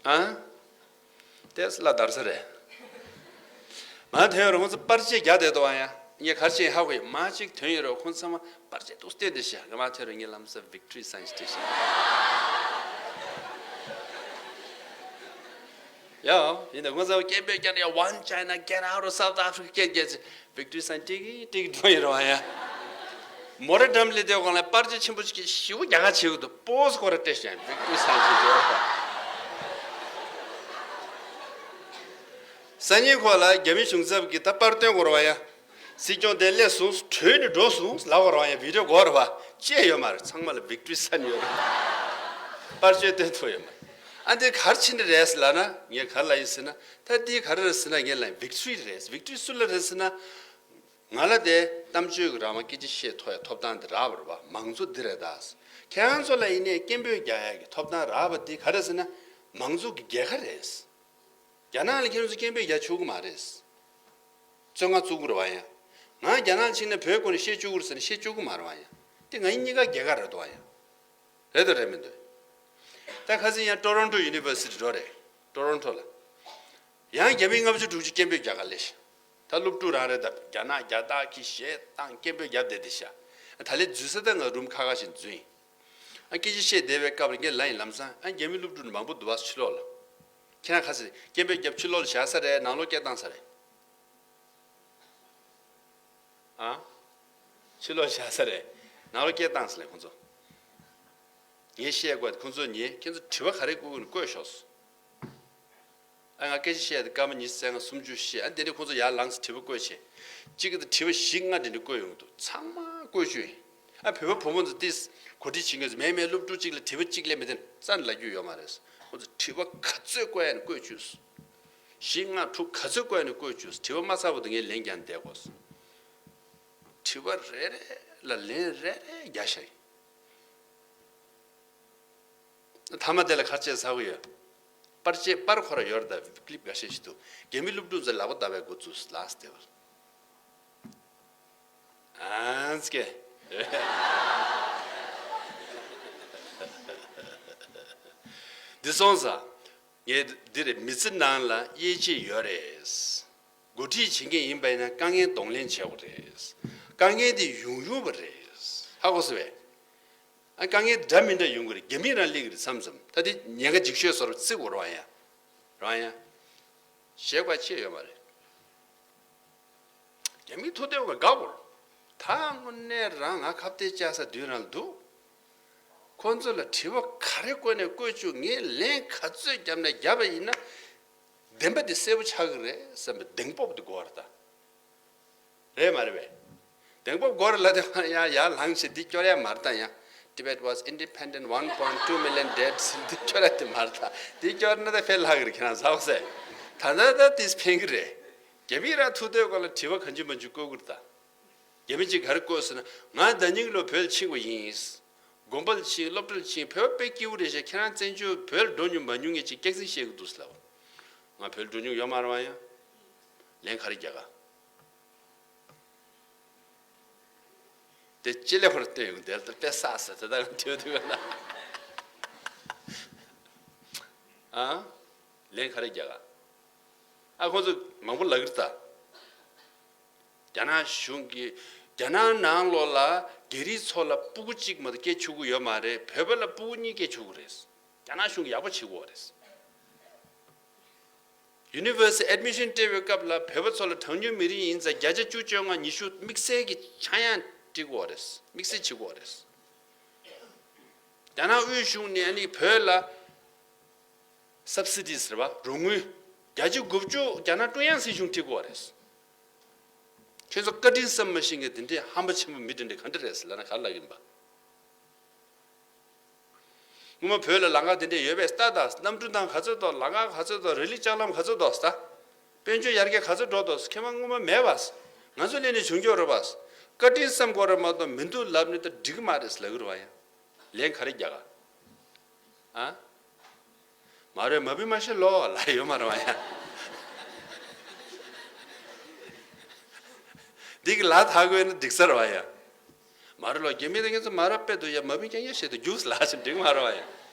ཨ། ཏེས་ལ་དར་ས་རེད། མར་ཐོན་ཡོང་རེད། ཁོང་ཚོ་པར་ཆས་རྒྱག་བསྡད་འདུག་ཨ། ཡ་ངས་ག་རེ་བྱེད་ཡིན་ཧ་གོ་ཡོད། མར་གཅིག་ཐོན་ཡོང་རེད། ཁོང་ཚང་མ་པར་ཆས་འདུག་སྟེར་བསྡད་ཤག་ང་མར་ཐོན་རེད། ངས་ལམ་སང་victory sign ཞིག་སྤྲད་ཤག་ཡ། ཡིན་ད་ཁོང་ཚང་མ་སྐད་འབོད་རྒྱག་ནས་ཡ། One China, get out of South Africa, get, get, victory sign ཏིག་ཏིག་འགྲོ་ཡིན་རེད་བ། ཡ། མོ་ར་འགྲམ་ལ་དེ་གོང་ལ་པར་ཆས་ཆེན་པོ་ཞིག་ཞེ་པོ་རྒྱག་ག་བྱེད་ཀྱི་འདུག་པོ་སི་སྐོར་ར་སྤྲད་ཤག victory sign ཞིག་འགྲོ་ཡིན་རེད་བ། སང་ཉིན་ཁོ་ལ་རྒྱ་མི་གཞུང་ཚབ་ཀྱིས་ད་པར་སྟོན་དགོས་རེད་བ། ཡ། སྲིད་སྐྱོང་དེ་སླེབས་སོང་། བྲོས་ནས་འགྲོ་སོང་ལབ་དགོས་རེད་བ། ཡ། བི་ཌི་ཡོ་དགོས་རེད་བ། ཅི་ཡང་ཡོད་མ་རེད། ཚང་མ་ལ་victory sign ཡོད་རེད། པར་ཆས་སྟོན་ཐུབ་ཡོད་མ་རེད། ཨ་འདི་ག་རེ་བྱས་ནས་རེད་ལབ་ན། ངས་ག་རེ་ལབ་ཡིན་ཟེར་ན། ད་འདི་ག་རེ་རེད་ཟེར་ན། ངས་ལབ་ཡིན་victory རེད། victory སུ་ལ་རེད་ཟེར་ན། ང་ལ་དེ་གཏམ་བརྗོད་ཀྱི་རང་དབང་སྐད་ཆ་བཤད་ཐུབ་ཡ་ཐོབ་ཐང་དེ་རག་པ་རེད་བ། མང་གཙོ་འདི་རེད་ད། ཁྱེད་རང་ཚོ་ལ་ཡིན་ནའི་སྐད་འབོད་རྒྱག་ཡ་གི་ཐོབ་ཐང་རག་པ་འདི་ག་རེ་ཟེར་ན། མང་གཙོ་གི་རྒྱལ་ཁ་རེད། རྒྱ་ནག་ལ་ཁྱེད་རང་ཚོ་སྐད་འབོད་རྒྱག་ཆོག་གི་མ་རེད། བཙོན་ཁང་བཙུགས་ཀྱི་རེད་བ། ཡ། ང་རྒྱ་ནག་ཕྱིན་ནས་བོད་སྐོར་ནས་བཤད་བཅུག་གི་རེད་ཟེར་ན་བཤད་བཅུག་གི་མ་རེད་བ། ཡ། དེ་ང་གཉིས་ཀ་རྒྱལ་ཁ་རེད་དོ། ཡ། རེད་དོ་རེད་མི་འདུག་ད་ཁ་སང་ཡང་Toronto University འགྲོ་རེད། Toronto ལ། ཡང་རྒྱ་མི་ལྔ་བཅུ་དྲུག་ཅུ་སྐད་འབོད་རྒྱག་ག་སླེབས་ཤག་ད་སློབ་ཕྲུག་རང་རེད་ད། རྒྱ་ནག་རྒྱ་སྟག་གི་གཞས་བཏང་སྐད་འབོད་རྒྱབ་བསྡད་བསྡད་ཤག་ད་ལན་འཛུལ་ས་ད་ང་རུམ་ཁ་ཁ་ཞིག་འཛུལ་ཡིན། ཨ་སྐད་ཆ་བཤད་བསྡད་པའི་སྐབས་ལ་ངས་ལབ་ཡིན། ལམ་སང་ཨ་རྒྱ་མི་སློབ་ཕྲུག་མང་པོ་འདུག་བ། ཕྱི་ལོགས་ལ། ཁྱེད་རང་ག་ས་རེད། སྐད་འབོད་རྒྱབ་ཕྱི་ལོགས་ལ་བཞག་ས་རེད། ནང་ལོགས་སྐད་བཏང་ས་རེད། ཨ། ཕྱི་ལོགས་བཞག་ས་རེད། ནང་ལོགས་སྐད་བཏང་ས་རེད་ཁོང་ཚོ། ངས་བཤད་དགོས་ཁོང་ཚོ་ཉན། ཁྱེད་ཚོ་དྲི་བ་ག་རེ་བཀོད་དགོས་ན་བཀོད་ཤོག་ཨ་ང་སྐད་ཆ་བཤད་དེ་སྐར་མ་ཉི་ཤུ་རྩ་ལྔ་སུམ་ཅུ་བཤད། ཨ་དེ་ནས་ཁོང་ཚོ་ཡར་ལངས་ས་དྲི་བ་བཀོད་བྱས། གཅིག་གིས་དྲི་བ་བཞི་ལྔ་དེ་འདྲ་བཀོད་ཡོང་གི་འདུག་ཚང་མ་བཀོལ་སྤྱོད་ཡིན། ཨ་བོད་པ་བུ་མོ་ཚོ་ཏིས་གོ་སྒྲིག་བྱེད་མཁན་ཚོ་མེད་མེད་སློབ་ཕྲུག་གཅིག་ལ་དྲི་བ་གཅིག་ལས་མི་འདུག་རྩ་ནས་ལབ་རྒྱུ་ཡོད་མ་རེད། ཁོ་ཚོ་དྲི་བ་ག་ཚོད་བཀོད་ཡ་ནི་བཀོད་བཅུག་བཞི་ལྔ་དྲུག་ག་ཚོད་བཀོད་ཡ་ནི་བཀོད་བཅུག་དྲི་བ་མ་ཚར་བར་དུ་ངས་ལན་རྒྱག་བསྡད་དགོས། དྲི་བ་རེ་རེ་ལ་ལན་རེ་རེ་རྒྱག་བཞག་ཡིན། མཐའ་མ་དེ་ལ་ག་རེ་བྱས་ཚར་གི་ཡོད། པར་ཆས་པར་ཁོ་ར་ཡོད་རེད། ད་ཀི་ལིབ་འགའ་ཤས་ཤིག་འདུག་རྒྱ་མི་སློབ་ཕྲུག་ཚོས་ལག་པ་བརྡབ་པའི་འགོ་བཙུགས་ལགས་དེ་བར། ཨང་ཙི་ཀེ། འདི་སོང་ཙང་། ངས་འདི་རེད། མི་ཚེ་ནང་ལ་དབྱེ་འབྱེད་ཡོད་རེད། འགོ་ཁྲིད་བྱེད་མཁན་ཡིན་པ་ཡིན་ན་དཀའ་ངལ་གདོང་ལེན་བྱེད་དགོས་རེད། དཀའ་ངལ་དེ་ཡོང་ཡོང་བ་རེད། ཧ་གོ་སོང་བས། ཨ་དཀའ་ངལ་འདྲ་མི་འདྲ་ཡོང་གི་རེད། རྒྱ་མི་རང་སླེབས་ཀྱི་རེད་མཚམས་མཚམས། ད་དེ་ཉེན་ཁ་འཇིགས་ཤོས་བཟོ་འདྲ་བརྩི་དགོས་རེད་བ་ཡ། རང་ཡ། གཞས་པ་ཆེ་ཡོད་མ་རེད། རྒྱ་མི་ཐུག་དེ་བ་དགའ་བོར། ད་དངོས་གནས་རང་ང་ཁ་གཏད་བཅག་ས་དུས་རང་འདུག་ཁོ་ཚོ་ལ་དྲི་བ་ག་རེ་བཀོད་ནས་བཀོད་བཅུག་ངས་ལན་ག་ཚོད་བརྒྱབ་ནས་བརྒྱབ་པ་ཡིན་ན། བདེན་པ་དེ་གསལ་པོ་ཆགས་ཀྱི་རེད་བསམ་པའི་གདེང་སྤོབས་དེ་དགོས་རེད་ད། རེད་མ་རེད་པས། གདེང་སྤོབས་དགོས་རེད་ལ་དེ་བ་ཡང་ཡར་ལངས་བྱས་འདི་སྐྱོར་ཡ་མ་རེད་ད་ཡང་། Tibet was independent, one point two million dead ཟེར་འདི་སྐྱོར་ཡ་དེ་མ་རེད་ད། འདི་སྐྱོར་ན་ད་ཕན་ལྷག་གི་རེད། ཁྱེད་རང་ཚ་བ་ཟེ། ད་ད་ད་དེས་ཕན་གི་རེད། རྒྱ་མི་རང་ཐུག་དུས་སྐོར་ལ་དྲི་བ་གང་ཅི་མ་ཅི་བཀོད་གི་རེད་ད། རྒྱ་མི་གཅིག་ག་རེ་བཀོད་ཟེར་ན། ང་ཟླ་ཉིན་ལོ་བོད་ཕྱིན་པ་ཡིན། དགོན་པར་ཕྱིན། སློབ་གྲྭར་ཕྱིན། བོད་དཔེ་སྐྱིད་པོ་རེད་ཤག་ཁྱེད་རང་བཙན་བྱོལ་བོད་འགྲོ་མྱོང་མ་མྱོང་ངས་ཅིག་སྐྱག་རྫུན་བཤད་གི་འདུག་ཟེར་ལབ། ང་བོད་འགྲོ་མྱོང་ཡོད་མ་རེད་བ་ཡ། ལན་ག་རེ་རྒྱག་ག་དེ་ལྕེ་ལེ་ཧོར་བསྟན་ཡོང་དེ་ལྟར་དཔེ་བསགས་ཟེར་དེ་དག་ཐོས་དུས་ན། ཨ། ལན་ག་རེ་རྒྱག་ག་ཨ་ཁོ་ཚོ་མང་པོ་ལབ་ཀྱི་རེད་ད། རྒྱ་ནག་གཞུང་གིས་རྒྱ་ནག་ནང་ལོགས་ལ་རྒྱ་རིགས་ཚོ་ལ་སྤུ་གུ་གཅིག་མ་གཏོགས་སྐྱེ་བཅུག་གི་ཡོད་མ་རེད། བོད་པ་ལ་སྤུ་གུ་གཉིས་སྐྱེ་བཅུག་གི་རེད། རྒྱ་ནག་གཞུང་གིས་ཡག་པོ་བྱེད་ཀྱི་ཡོད་རེད། University admission སྤྲད་པའི་སྐབས་ལ་བོད་པ་ཚོ་ལ་གྲངས་ཉུང་མི་རིགས་ཡིན་ཙང་བརྒྱ་ཆ་བཅུ་བཅོ་ལྔ་ཉི་ཤུ་དམིགས་བསལ་གྱི་ཆག་ཡང་སྤྲད་ཀྱི་ཡོད་རེད། དམིགས་བསལ་བྱེད་ཀྱི་ཡོད་རེད། རྒྱ་ནག་དབུས་གཞུང་ནས་ཨ་ནི་བོད་ལ་སབ་སི་ཌི་ཟེར་བ་རོགས་དངུལ་བརྒྱ་ཆ་དགུ་བཅུ་རྒྱ་ནག་ཀྲུང་དབྱང་སྲིད་གཞུང་སྤྲད་ཀྱི་ཡོད་རེད། ཁྱེད་ཚོ་བཀའ་དྲིན་བསམ་མ་ཤེས་མཁན་དེ་འདྲའི་ཧམ་པ་ཆེན་པོ་མི་དེ་འདྲ་ག་འདྲ་རེད་ཟེར་ལབ་ན་ག་རེ་ལབ་ཀྱི་ཡིན་པ། སྔོན་མ་བོད་ལ་ལམ་ཁ་དེ་འདྲ་ཡོད་པས་ལྟ་ད། གནམ་གྲུ་ཐང་ག་ཚོད་འདུག་ལམ་ཁ་ག་ཚོད་འདུག་རི་ལི་ལྕགས་ལམ་ག་ཚོད་འདུག་ཟེར་ད། དཔལ་འབྱོར་ཡར་རྒྱས་ག་ཚོད་འགྲོ་འདུག་ཁྱེད་མ་སྔོན་མ་མེད་པ། ང་ཚོ་སླེབས་ནས་བྱུང་རྒྱུ་རེད་པ། བཀའ་དྲིན་བསམ་དགོས་རེད་མ་གཏོགས་མི་འདུག་ལབ་ནས་ད་འགྲིག་གི་མ་རེད་ཟེར་ལབ་ཀྱི་རེད་བ་ཡ། ལན་ག་རེ་རྒྱག་ག་ཨ། མ་རེད། མ་བུ་མ་ཤི་ལོ་ལ་ཡོད་མ་རེད་བ་ཡ། འདི་གི་ལ་ཐག་དགོས་ན་འགྲིག་ས་རེད་བ་ཡ། མ་རེད་ལོ། རྒྱ་མི་དང་ཁྱེད་ཚོ་མ་རབས་དཔེ་འདུག་ཡ། མ་བུ་རྐྱང་རྐྱང་བཤད་དུ་རྒྱུགས་ལ་ཞིག་འགྲིག་མ་རེད་བ་ཡ།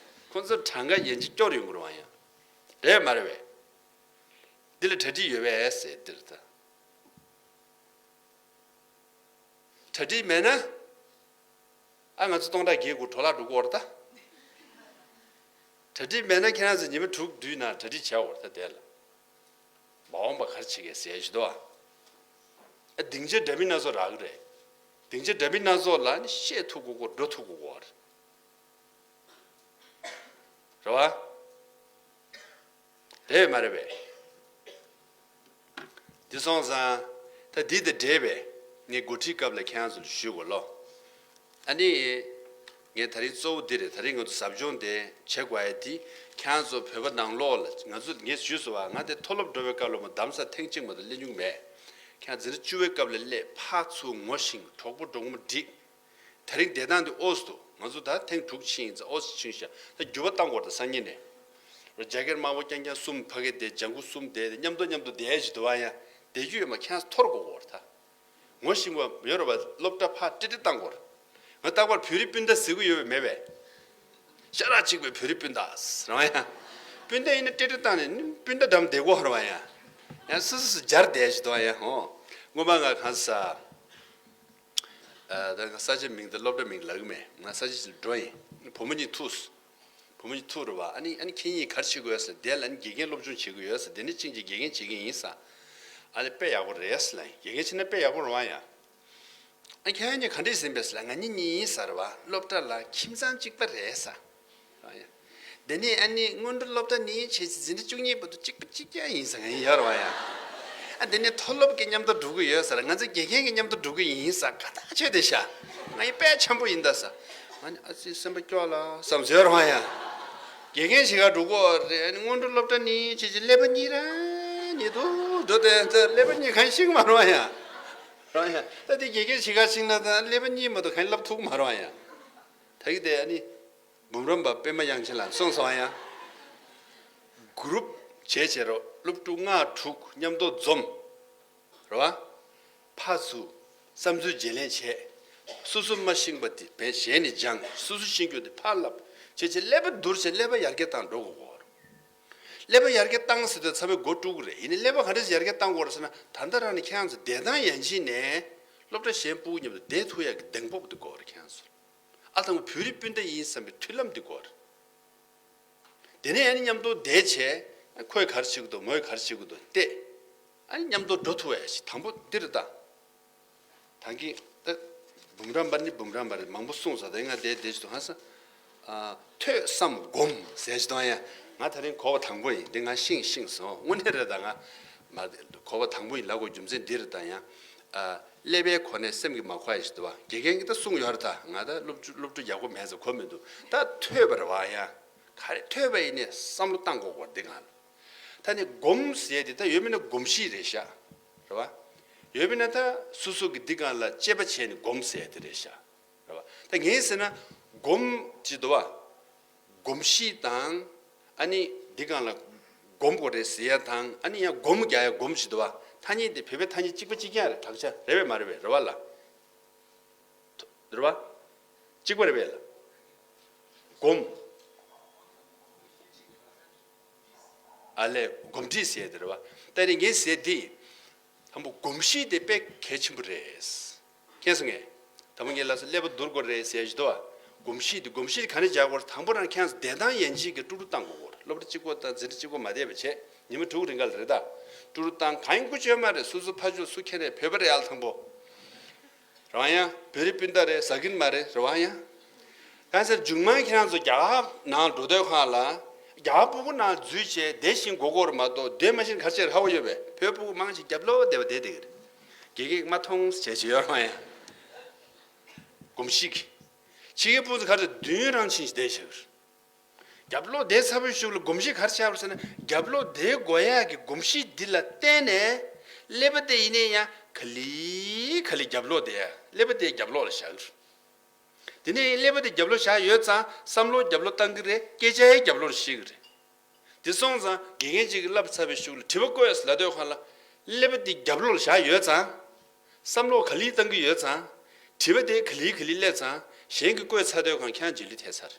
ཁོ་ཚོ་གྲངས་ཀ་ཡན་ཆད་སྐྱོར་ཡོང་གི་རེད་བ་ཡ། རེད་མ་རེད་བས། འདི་ལ་གྲ་སྒྲིག་ཡོད་པས་ཟེར་འདིར་ད། གྲ་སྒྲིག་མེད་ན། ཨ་ང་ཚོ་སྟོང་ཕྲག་བརྒྱད་དགུ་འཕྲོ་བརླག་འགྲོ་གི་ཡོད་རེད་ད། གྲ་སྒྲིག་མེད་ན་ཁྱེད་རང་ཚོ་ཉི་མ་དྲུག་བདུན་ནང་གྲ་སྒྲིག་བྱས་ཡོད་རེད་ད། དེ་ལ་མ་འོངས་པ་ག་རེ་བྱེད་གས་ཟེར་ཞུ་དོ། ཨ་སྡིངས་ཆ་འདྲ་མིན་སྣ་ཚོགས་རག་གི་རེད། སྡིངས་ཆ་འདྲ་མིན་སྣ་ཚོགས་ལ་ནི་བཤད་ཐུབ་དགོས་ཀྱི་ཡོད་རེད། འགྲོ་ཐུབ་དགོས་ཀྱི་ཡོད་རེད། རེད་བ། རེད་མ་རེད་པས། འདི་སོང་ཙང་། ད་འདི་དང་འབྲེལ་བའི་ངས་འགོ་ཁྲིད་སྐབས་ལ་ཁྱེད་རང་ཚོ་ལ་ཞུ་དགོས་ལོ། ཨ་ནི། ངས་ད་རིང་གཙོ་བོ་འདི་རེད། ད་རིང་ང་ཚོ་ཟབ་སྦྱོང་དེ་བྱེད་དགོས་ཡ་དེ། ཁྱེད་རང་ཚོ་བོད་པ་ནང་ལོགས་ལ་ང་ཚོ་ངས་ཞུས་སོང་བ། ང་དེ་མཐོ་སློབ་འགྲོ་བའི་སྐབས་ལ་མོ་གདམ་ས་ཐེངས་གཅིག་མ་གཏོགས་སླེབས་མྱོང་མེད། ཁྱེད་རང་འཛིན་གྲྭ་བཅུ་པའི་སྐབས་ལ་སླེབས། ཕར་ཚུར་ངོ་ཤེས། གྲོགས་པོ་གྲོགས་མོ་བསྒྲིགས། དེ་རིང་བསྡད་སྟངས་འདི་ཨོ་སི་འདུག་ང་ཚོ་ད་ཐེངས་དྲུག་ཕྱིན་ཡིན་ཙང་ཨོ་སི་ཕྱིན་ཤག་ད་འགྱུར་བ་བཏང་དགོས་རེད། སང་ཉིན་ནས་རོ་ཇེ་ཀེཊ་དམར་པོ་རྐྱང་རྐྱང་གསུམ། ཕ་གི་དེ་ལྗང་ཁུ་གསུམ། དེ་མཉམ་དུ་མཉམ་དུ་བསྡད་ཡ་ཞིག་འདུག་བ་ཡ། བསྡད་རྒྱུ་ཡོད་མ། ཁྱེད་རང་ཚོ་འཐོར་དགོས་གོ་རེད་ད། ངོ་ཤེས་པ་ཡོད་རེད་བ། སློབ་གྲྭ་ཕར་ཏྲི་ཏྲི་བཏང་དགོས་རེད། ང་རྟག་པར་བོད་རིགས་སྤུན་ཟླ་ཟེར་གི་ཡོད་པ་མེད་པས། ཤ་རག་གཅིག་པའི་བོད་རིགས་སྤུན་ཟླ་རེད་བ་ཡ། སྤུན་ཟླ་ཡིན་ན་ཏྲི་ཏྲི་བཏང་ནས་ནི་སྤུན་ཟླ་འགྲམ་བསྡད་དགོས་རེད་བ་ཡ། ཡང་སུ་སུ་སུ་སྦྱར་བསྡད་ཞིག་འདུག་བ་ཡ། ཧོ། སྔོན་མ་ང་གང་ས། ཨ། ད་ང་ས་ཆའི་མིང་དང་སློབ་གྲྭའི་མིང་ལབ་གི་མེད། ང་ས་ཆ་ཞིག་ལ་འགྲོ་ཡིན། བུ་མོ་གཉིས་ཐུག་བུ་མོ་གཉིས་ཐུག་རེད་བ། ཨ་ནི་ཨ་ནི་ཁྱེད་གཉིས་ག་རེ་བྱེད་དགོས་ཟེར། དེ་ལ་ཨ་ནི་དགེ་རྒན་སློབ་སྦྱོང་བྱེད་དགོས་ཡོད་ཟེར། དེ་ནི་ཅིང་ཅིག་དགེ་རྒན་བྱེད་ཀྱི་ཡིན་ཟེར། ཨ་ནི་དཔེ་ཡག་པོ་རེད་ཟེར་ལབ་ཡིན། དགེ་རྒན་བྱེད་ན་དཔེ་ཡག་པོ་རེད་བ་ཡ། ཨ་ཁྱེད་གཉིས་ག་འདྲས་ཟིན་པས་ཟེར་ལབ། ང་གཉིས་གཉིས་ཡིན་ཟེར་བ། སློབ་གྲྭ་ལ་ཁྱིམ་ཚང་གཅིག་པ་རེད་ཟེར། ཨ་ཡ། དེ་ནས་ཨ་ནི་སྔོན་འགྲོ་སློབ་གྲྭ་ནས་བྱས་ཙང་འཛིན་གྲྭ་བཅུ་གཉིས་བར་དུ་གཅིག་པ་གཅིག་རྐྱང་ཡིན་ཟེར་ང་ཡིན་ཡོད་རེད་བ་ཡ། ཨ་དེ་ནས་མཐོ་སློབ་ཀྱི་མཉམ་དུ་འགྲོ་གི་ཡོད་ཟེར། ང་ཚོ་དགེ་རྒན་གྱི་མཉམ་དུ་འགྲོ་གི་ཡིན་ཟེར། ཁ་ཐག་ཆོད་དེ་ཤག་ང་ཡི་དཔེ་འཆམ་པོ་ཡིན་ད་ཟེར། ང་ནི་ཨ་ཙི་སེམས་པ་སྐྱོ་ལ་བསམ་ཟེར་ཡོད་རེད་བ་ཡ། དགེ་རྒན་བྱེད་གར་འགྲོ་གི་ཡོད་རེད། ཨ་ནི་སྔོན་འགྲོ་སློབ་གྲྭ་གཉིས་བྱས་བྱས་ཀླད་པ་གཉིས་རང་གཉིད་དུ་འགྲོ་དེ་ཀླད་པ་གཉིས་གང་ཤེས་ཀྱི་མ་རེད་ཡ། རེད་ཡ། ད་དེ་དགེ་རྒན་བྱེད་གར་ཕྱིན་ན་ད་ཀླད་པ་གཉིས་མ་གཏོགས་གང་བསླབ་ཐུབ་ཀྱི་མ་རེད་ཡ། ད་གི་དེ་ཨ་ནི་འབུམ་རམས་པ་པད་མ་དབྱངས་ཅན་ལགས་གསུངས་སོང་ཡ། གུ་རུབ་བྱས་བྱས་རོགས། སློབ་ཕྲུག་ལྔ་དྲུག་མཉམ་དུ་འཛོམས། རེད་བ། ཕར་ཚུར་བསམ་ཚུལ་བརྗེ་ལེན་བྱས། སོ་སོ་མ་ཤེས་པ་དེ་བས་གཞན་ནས་སྦྱངས། སོ་སོ་ཤེས་རྒྱུ་དེ་ཕར་བསླབ། བྱས་བྱས་ཀླད་པ་བསྡུར་བྱས་ཀླད་པ་ཡར་རྒྱས་བཏང་འགྲོ་དགོས་གོ། ཀླད་པ་ཡར་རྒྱས་བཏང་ཟེར་དུས་ཚང་མས་མགོ་དཀྲུག་གི་རེད། ཡིན་ནའི་ཀླད་པ་ག་འདྲ་ཞིག་ཡར་རྒྱས་བཏང་དགོས་རེད་ཟེར་ན། ད་ལྟ་རང་ནས་ཁྱེད་རང་ཚོ་བསྡད་སྟངས་ཡན་ཆད་ནས་སློབ་གྲྭ་གཞན་ཕྲུ་གུ་མཉམ་དུ་བསྡད་ཐུབ་ཡག་གི་གདེང་སྤོབས་དེ་དགོས་རེད་ཁྱེད་རང་ཚོ། ཨ་དང་པོ་བོད་རིགས་སྤུན་ཟླ་ཡིན་བསམ་པའི་མཐུན་ལམ་འདི་དགོས་རེད། དེ་ནས་ཨ་ནི་མཉམ་དུ་བསྡད་བྱས། ཁོས་ག་རེ་བྱེད་ཀྱི་འདུག་མོས་ག་རེ་བྱེད་ཀྱི་འདུག་བལྟས། ཨ་ནི་མཉམ་དུ་འགྲོ་ཐུབ་པ་ཞིག་དང་པོ་འདི་རེད་ད། ད་གིན་ད་འབུམ་རམས་པ་ནི་འབུམ་རམས་པ་རེད། མང་པོ་གསུངས་ས་དེ་ང་བསྡད་བསྡད་ཅིག་འདུག་ཧ་ས། ཨ། ཐོས་བསམ་སྒོམ་ཟེར་ཅིག་འདུག་ཡ། ང་ད་རིང་གོ་བ་དང་པོ་ཡིན། འདི་ང་ཤེས་ཤེས་སོང་། དངོས་གནས་རེད་ད། ང་མ་གོ་བ་དང་པོ་ཡིན་ལབ་དགོས་རྒྱུ་མཚན་འདི་རེད་ད་ཡ། ཨ། ཀླད་པའི་གོ་གནས་སེམས་ཀྱིས་མ་གོ་ཡ་ཞིག་འདུག་བ། དགེ་རྒན་གྱིས་ད་གསུངས་ཡོད་རེད་ད། ང་ད་སློབ་ཕྲུག་སློབ་ཕྲུག་ཡག་པོ་མེད་ཙང་གོ་མི་འདུག་ད་ཐོས་པ་རེད་བ་ཡ། ག་རེ་ཐོས་པ་ཡིན་ནའི་བསམ་བློ་བཏང་དགོས་གོ་འདི་གང་ལ། ད་ནི་སྒོམ་ཟེར་དེ་ད་ཡོད་མིན་ན་གོམས་གཤིས་རེད་ཤག་རེད་བ། ཡོད་མིན་ན་ད་སོ་སོ་གི་འདི་གང་ལ་དཔྱད་པ་བྱས་ནས་སྒོམ་ཟེར་དེ་རེད་ཤག་རེད་བ། ད་ངས་ཟེར་ན་སྒོམ་ཅི་འདུག་བ། གོམས་གཤིས་དང་། ཨ་ནི་འདི་གང་ལ་སྒོམ་དགོས་རེད་ཟེར་ཡ་དང་། ཨ་ནི་ཡང་སྒོམ་རྒྱག་ཡ་སྒོམ་ཅི་འདུག་བ། ཐ་སྙད་དེ་བོད་པའི་ཐ་སྙད་གཅིག་པ་གཅིག་རྐྱང་རེད། དག་ཆ་རེད་པས་མ་རེད་པས། རེད་བ་ལ། རེད་བ། གཅིག་པ་རེད་པས་ལ། སྒོམ། ཨ་ལས་སྒོམ་ཁྲིད་ཟེར་དེ་རེད་བ། ད་ནི་ངས་ཟེར་དེ། དང་པོ་སྒོམ་གཤིས་དེ་དཔེ་གལ་ཆེན་པོ་རེད། མཁྱེན་སོང་ངས། དང་པོ་ངས་ལབ་སོང་ཀླད་པ་བསྡུར་དགོས་རེད་ཟེར་ཞིག་འདུག་བ། སྒོམ་གཤིས་དེ་སྒོམ་གཤིས་དེ་ག་ནས་རྒྱག་དགོས་རེད། དང་པོ་རང་ཁྱེད་རང་ཚོ་བསྡད་སྟངས་ཡན་ཆད་ཀྱི་ཀྲུག་ཀྲུག་བཏང་དགོས་གོ། སློབ་གྲྭ་གཅིག་པོ་དང་འཛིན་གྲྭ་གཅིག་པོ་མ་བསྡད་པ་བྱས། ཉི་མ་དྲུག་རིང་ག་ལ་རེད་ད། ཀྲུག་ཀྲུག་བཏང་གང་ཡིན་ཀུ་ཅོ་མ་རེད། སོ་སོ་ཕ་ཇོ་སུ་མཁྱེན་རེད། བོད་པ་རེད་ཨ་ལ་དང་པོ། རང་ཡང་བོད་རིགས་སྤུན་ཟླ་རེད་ཟ་གིན་མ་རེད། རེད་བ་ཡ། གང་ཟེར་མཇུག་མ་ཁྱེད་རང་ཚོ་རྒྱ་གར་ནང་འགྲོ་དུས་སྒང་ལ། རྒྱ་གར་སྤུ་གུ་ནང་འཛུལ་བྱས་བསྡད་ཤིང་སྒོ་སྒོར་མ་གཏོགས་བསྡད་མ་ཤེས་ག་རེ་བྱས་ཧ་གོ་ཡོད་པས། བོད་སྤུ་གུ་མང་ཆེ་རྒྱབ་ལོག་བསྡད་པ་བསྡད་བསྡད་ཀྱི་རེད། དགེ་རྒན་མ་མཐོང་བྱས་བྱས་ཡོད་རེད་བ་ཡ། གོམས་གཤིས་ཀྱི། ཕྱི་རྒྱལ་སྤུ་གུ་ཚོ་ག་རེ་མདུན་རང་ཕྱིན་ཞིག་བསྡད་བཞག་གི་རེད། རྒྱབ་ལོག་བསྡད་ཚར་བའི་གཞུག་ལ་གོམས་གཤིས་ག་རེ་ཆགས་པ་རེད་ཟེར་ན། རྒྱབ་ལོག་བསྡད་དགོས་ཡག་གི་གོམས་གཤིས་འདི་ལ་བརྟེན་ནས། ཀླད་པ་དེ་ཡིན་ནའི་ཡང་ག་ལེ་ག་ལེ་རྒྱབ་ལོག་བསྡད་ཡ། ཀླད་པ་དེ་རྒྱབ་ལོག་ལ་བཞག་གི་རེད། དེ་ནས་ཀླད་པ་དེ་རྒྱབ་ལོག་བཞག་ཡོད་ཙང་བསམ་བློ་རྒྱབ་ལོག་བཏང་གི་རེད། སྐད་ཆ་ཡང་རྒྱབ་ལོག་ལ་བཤད་གི་རེད། དེ་སོང་ཙང་དགེ་རྒན་གཅིག་གིས་བསླབས་ཚར་བའི་གཞུག་ལ་དྲི་བ་བཀོད་ལབ་དུས་སྒང་ལ། ཀླད་པ་དེ་རྒྱབ་ལོག་ལ་བཞག་ཡོད་ཙང་། བསམ་བློ་ག་ལེ་བཏང་གི་ཡོད་ཙང་། དྲི་བ་དེ་ག་ལེ་ག་ལེ་སླེབས་ཙང་གཞན་གྱིས་བཀོད་ཚར་དུས་སྒང་ཁྱེད་རང་རྗེས་ལུས་ཐེབས་ཚར།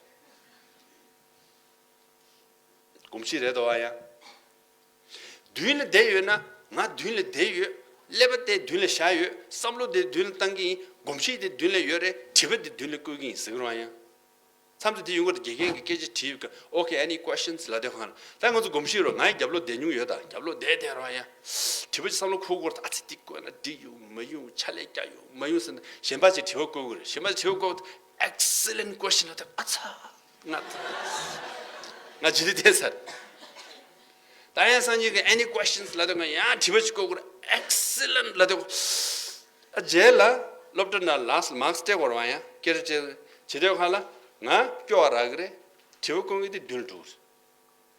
གོམས་གཤིས་རེད་དོ་ཨ་ཡ། མདུན་ལ་བསྡད་ཡོད་ན། ང་མདུན་ལ་བསྡད་ཡོད། ཀླད་པ་དེ་མདུན་ལ་བཞག་ཡོད། བསམ་བློ་དེ་མདུན་ལ་བཏང་གི་ཡིན། གོམས་གཤིས་དེ་མདུན་ལ་ཡོད་རེད། དྲི་བ་དེ་མདུན་ལ་བཀོད་ཀྱི་ཡིན་ཟེར་གི་རེད་ཨ་ཡ། མཚམས་དེ་དེ་ཡོང་གི་རེད། དགེ་རྒན་གྱིས་སྐད་ཆ་དྲིས་ཀྱི། Okay, any questions? ལབ་དུས་སྒང་ལ། ད་ང་ཚོ་གོམས་གཤིས་རོ། ང་ཡི་རྒྱབ་ལོག་བསྡད་མྱོང་ཡོད་ད། རྒྱབ་ལོག་བསྡད་བསྡད་རོགས་ཡ། དྲི་བ་ཅིག་བསམ་བློ་འཁོར་དགོས་རེད། ཨ་ཙི་འདི་བཀོད་ན་འགྲིག་ཡོང་མ་ཡོང་། ཕྱག་ལས་རྒྱག་ཡོང་མ་ཡོང་ཟེར་ན། གཞན་པ་ཅིག་དྲི་བ་བཀོད་དགོས་རེད། གཞན་པ་ཅིག་དྲི་བ་བཀོད། Excellent question. ལབ་དུས་ཨ་ཚ། ང་ང་ཇི་ལི་བལྟས་ཚར། ད་ཡང་སང་ཉིན་གྱི་Any questions? ལབ་དུས་ང་ཡང་དྲི་བ་ཅིག་བཀོད་དགོས་རེད། Excellent. ལབ་དུས། ཨ། རྗེས་ལ་སློབ་གྲྭ་ནང་ལ་མར་སྟེགས་བར་བ་ཡང་སྐད་ཆ་བྱེད་དུས་སྒང་ལ་ང་སྐྱོ་བ་རག་གི་རེད། དྲི་བ་བཀོད་མཁན་དེ་མདུན་ལ་འགྲོ་གི་རེད།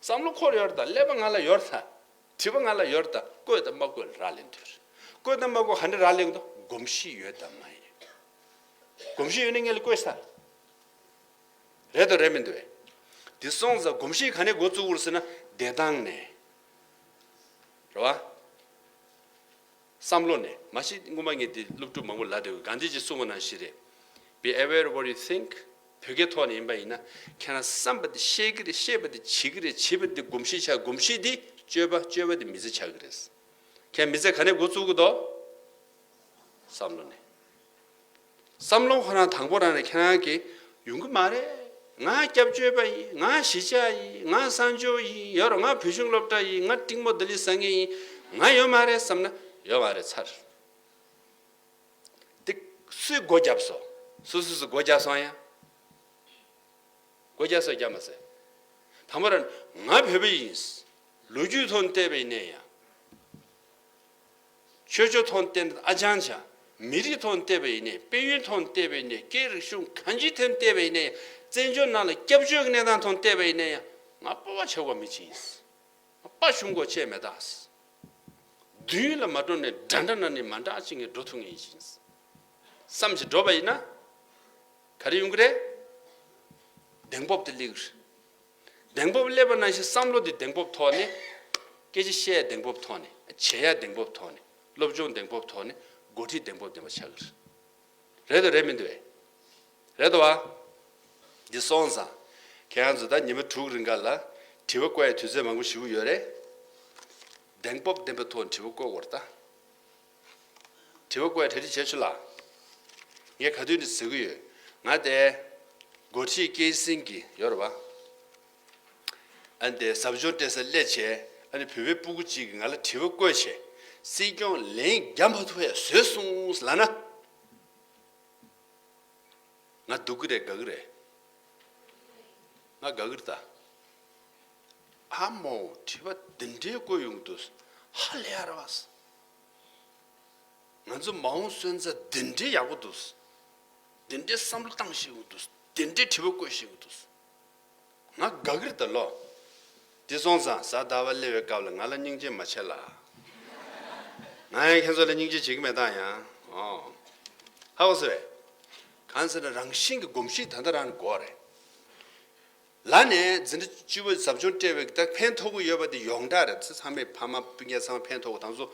བསམ་བློ་འཁོར་ཡོད་རེད་ད། ཀླད་པ་ང་ལ་ཡོད་རེད་ད། དྲི་བ་ང་ལ་ཡོད་རེད་ད། བཀོད་དང་མ་བཀོད་ལ་རག་ལས་འདུག་བཀོད་དང་མ་བཀོད་ག་འདྲ་རག་ལས་འདུག་གོམས་གཤིས་ཡོད་དམ་མ་ཡོད། གོམས་གཤིས་ཡོད་ན་ངས་ལ་བཀོད་ས་རེད་དོ་རེད་མི་འདུག་བས། དེ་སོང་ཙང་གོམས་གཤིས་ག་ནས་འགོ་བཙུགས་དགོས་རེད་ཟེར་ན། བསྡད་སྟངས་ནས། རེད་བ། བསམ་བློ་ནས། མ་གཞི་སྔོན་མ་ངས་འདི་སློབ་ཕྲུག་མང་པོ་ལབ་བསྡད་ཡོད། གྷན་དྷི་ཇི་གསུངས་པ་ནང་བཞིན་རེད། Be aware of what you think. བོད་སྐད་ཐོག་ནས་ཡིན་པ་ཡིན་ན། ཁྱེད་རང་བསམ་པ་དེ་བཤད་ཀྱི་རེད། བཤད་པ་དེ་བྱེད་ཀྱི་རེད། བྱེད་པ་དེ་གོམས་གཤིས་ཆགས། གོམས་གཤིས་དེ་སྤྱོད་པ། སྤྱོད་པ་དེ་མི་ཚེ་ཆགས་ཀྱི་རེད། ཁྱེད་མི་ཚེ་ག་ནས་འགོ་བཙུགས་ཀྱི་འདུག་བསམ་བློ་ནས། བསམ་བློ་ཁོ་རང་དང་པོ་རང་ནས་ཁྱེད་རང་གིས་ཡོང་གི་མ་རེད། ང་སྐྱབས་བཅོལ་བ་ཡིན། ང་གཞིས་ཆགས་ཡིན། ང་གསར་འབྱོར་ཡིན། ཡོད་རེད། ང་བོད་གཞུང་སློབ་གྲྭ་ཡིན། ང་ཀྲིང་མོ་ལྡི་ལི་ཟ་མཁན་ཡིན། ང་ཡོད་མ་རེད་བསམ་ན་ཡོད་མ་རེད་ཚར། འདི་སུས་སྒོ་བརྒྱབ་སོང་། སུ་སུ་སུ་སྒོ་བརྒྱབ་སོང་ཡ། སྒོ་བརྒྱབ་སོང་བརྒྱབ་མ་སོང་། དང་པོ་རང་ང་བོད་པ་ཡིན། ལོ་རྒྱུས་ཐོག་ནས་བལྟས་པ་ཡིན་ནའི་ཡང་། ཆོས་ཕྱོགས་ཐོག་ནས་བལྟས་ན་ཨ་ཅང་ཆ། མི་རིགས་ཐོག་ནས་བལྟས་པ་ཡིན་ནའི། དཔལ་ཡོན་ཐོག་ནས་བལྟས་པ་ཡིན་ནའི། སྐད་རིག་གཞུང་གང་ཅིའི་ཐད་ནས་བལྟས་པ་ཡིན་ནའི་ཡང་། བཙན་བྱོལ་ནང་ལ་སྐྱབས་བཅོལ་གྱི་གནས་སྟངས་ཐོག་ནས་བལྟས་པ་ཡིན་ནའི་ཡང་། ང་སྤོབས་པ་ཆེ་བ་མི་ཅིག་ཡིན། དཔའ་ཞུམ་གོ་ཆེ་མེད་ད། མདུན་ལ་མ་འགྲོ་ནས་འདྲ་འདྲ་ན་ནི་མ་འདྲ་ཅིག་ངས་འགྲོ་ཐུབ་ངེས་ཡིན། བསམ་ཞིག་འགྲོ་བ་ཡིན་ན། ག་རེ་ཡོང་གི་རེད། གདེང་སྤོབས་དེ་སླེབས་གི་རེད། གདེང་སྤོབས་སླེབས་པ་ནང་བཞིན་བསམ་བློ་དེ་གདེང་སྤོབས་ཐོག་ནས། སྐད་ཆ་བཤད་ཡ་གདེང་སྤོབས་ཐོག་ནས། བྱེད་ཡ་གདེང་སྤོབས་ཐོག་ནས། སློབ་སྦྱོང་གདེང་སྤོབས་ཐོག་ནས། འགོ་ཁྲིད་གདེང་སྤོབས་ལྡན་པ་ཆགས་གི་རེད། རེད་དོ་རེད་མི་འདུག་བས། རེད་དོ་བ། འདི་སོང་ཙང་། ཁྱེད་རང་ཚོ་ད་ཉི་མ་དྲུག་རིང་ག་ལ། དྲི་བ་བཀོད་ཡ་དུས་ཚོད་མང་པོ་ཞིག་ཡོད་རེད། གདེང་སྤོབས་ལྡན་པའི་ཐོག་ནས་དྲི་བ་བཀོད་དགོས་རེད་ད། དྲི་བ་བཀོད་གྲ་སྒྲིག་བྱས་ཆོག་ལ། ངས་ག་དུས་ནས་ཟེར་གྱི་ཡོད། ང་དེ། འགོ་ཁྲིད་སྐྱེད་སྲིང་གི་ཡོད་རེད་བ། ཨ་ནི་དེ་ཟབ་སྦྱོང་སྤྲད་སར་སླེབས་བྱས། ཨ་ནི་བོད་པའི་སྤུ་གུ་གཅིག་གིས་ང་ལ་དྲི་བ་བཀོད་བྱས། སྲིད་སྐྱོང་ལན་བརྒྱ་མ་ཐུབ་ཡ་བཟོས་སོང་ལབ་ན། ང་སྡུག་གི་རེད་དགའ་གི་རེད། ང་དགའ་གི་རེད་ད། ཨ་མོ་དྲི་བ་འདི་འདྲའི་བཀོད་ཡོང་གི་འདུག་ཧ་ལས་ཡ་ར་བ། ང་ཚོ་མ་འོངས་སོན་རྩ་འདི་འདྲའི་ཡག་པོ་འདུག་འདི་འདྲའི་བསམ་བློ་བཏང་ཤེས་ཀྱི་འདུག་འདི་འདྲའི་དྲི་བ་བཀོད་ཤེས་ཀྱི་འདུག་ང་དགའ་གི་རེད་ད་ལོ། དེ་སོང་ཙང་གཟའ་ཟླ་བ་སླེབས་པའི་སྐབས་ལ་ང་ལ་སྙིང་རྗེ་མ་བྱེད་ལ། ང་ཡང་ཁྱེད་ཚོ་ལ་སྙིང་རྗེ་བྱེད་ཀྱི་མེད་ད་ཡང་། ཨོ། ཧ་གོ་སོང་བས། གང་ཟེར་ན་རང་བཞིན་གྱི་གོམས་གཤིས་ད་ལྟ་རང་ནས་དགོས་རེད། ལ་ནས་འཛིན་གྲྭ་བཅུ་པ་ཟབ་སྦྱོང་སྤྲད་པའི་ད་ཕན་ཐོགས་ཀྱི་ཡོད་པ་དེ་ཡོངས་གྲགས་རེད། ཚེ་ཚང་མས་ཕ་མ་སྤུན་ཀྱག་ཚང་མ་ཕན་ཐོགས་ཀྱི། དང་ཚོ་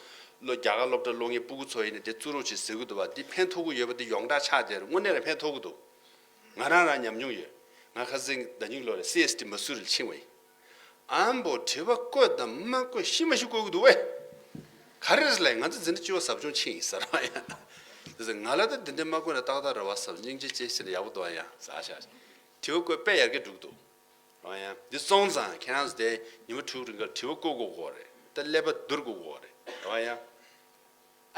ལོ་རྒྱ་གར་སློབ་གྲྭ་སློབ་མཁན་སྤུ་གུ་ཚོ་ཡིན་ན་དེ་བཙུགས་རོགས་བྱེད་ཟེར་གྱི་འདུག་བ། དེ་ཕན་ཐོགས་ཀྱི་ཡོད་པ་དེ་ཡོངས་གྲགས་ཆགས་བསྡད་རེད། དངོས་གནས་ལ་ཕན་ཐོགས་ཀྱི་འདུག་ང་རང་རང་ཉམས་མྱོང་ཡོད། ང་ཁ་སང་ཟླ་ཉིན་ལོ་རེ་སི་ཨེས་ཊི་མ་སུ་རི་ལ་ཕྱིན་པ་ཡིན། ཨ་མ་བོ་དྲི་བ་བཀོད་དང་མ་བཀོད་ཤི་མ་ཤི་བཀོད་ཀྱི་འདུག་བས། ག་རེ་རེད་ལབ་ཡ། ང་ཚོ་འཛིན་གྲྭ་བཅུ་པ་ཟབ་སྦྱོང་ཕྱིན་ཡིན་ཟེར་བ་ཡ། དེ་ཚོ་ང་ལ་ད་འདི་འདྲ་མ་བཀོད་ན་ཏག་ཏག་རེད་བ་བསམ། སྙིང་རྗེ་ཅིག་བྱས་ན་ཡག་པོ་འདུག་ཨ་ཡ་ཟ་ཤ། དྲི་བ་བཀོད་དཔེ་ཡར་རྒྱས་འགྲོ་གི་འདུག་རེད་བ་ཡ། འདི་སོང་ཙང་ཁྱེད་རང་ཚོ་དེ་ཉི་མ་དྲུག་རིང་ག་དྲི་བ་བཀོད་དགོས་ཀྱི་རེད། ད་ཀླད་པ་བསྡུར་དགོས་ཀྱི་རེད། རེད་བ་ཡ།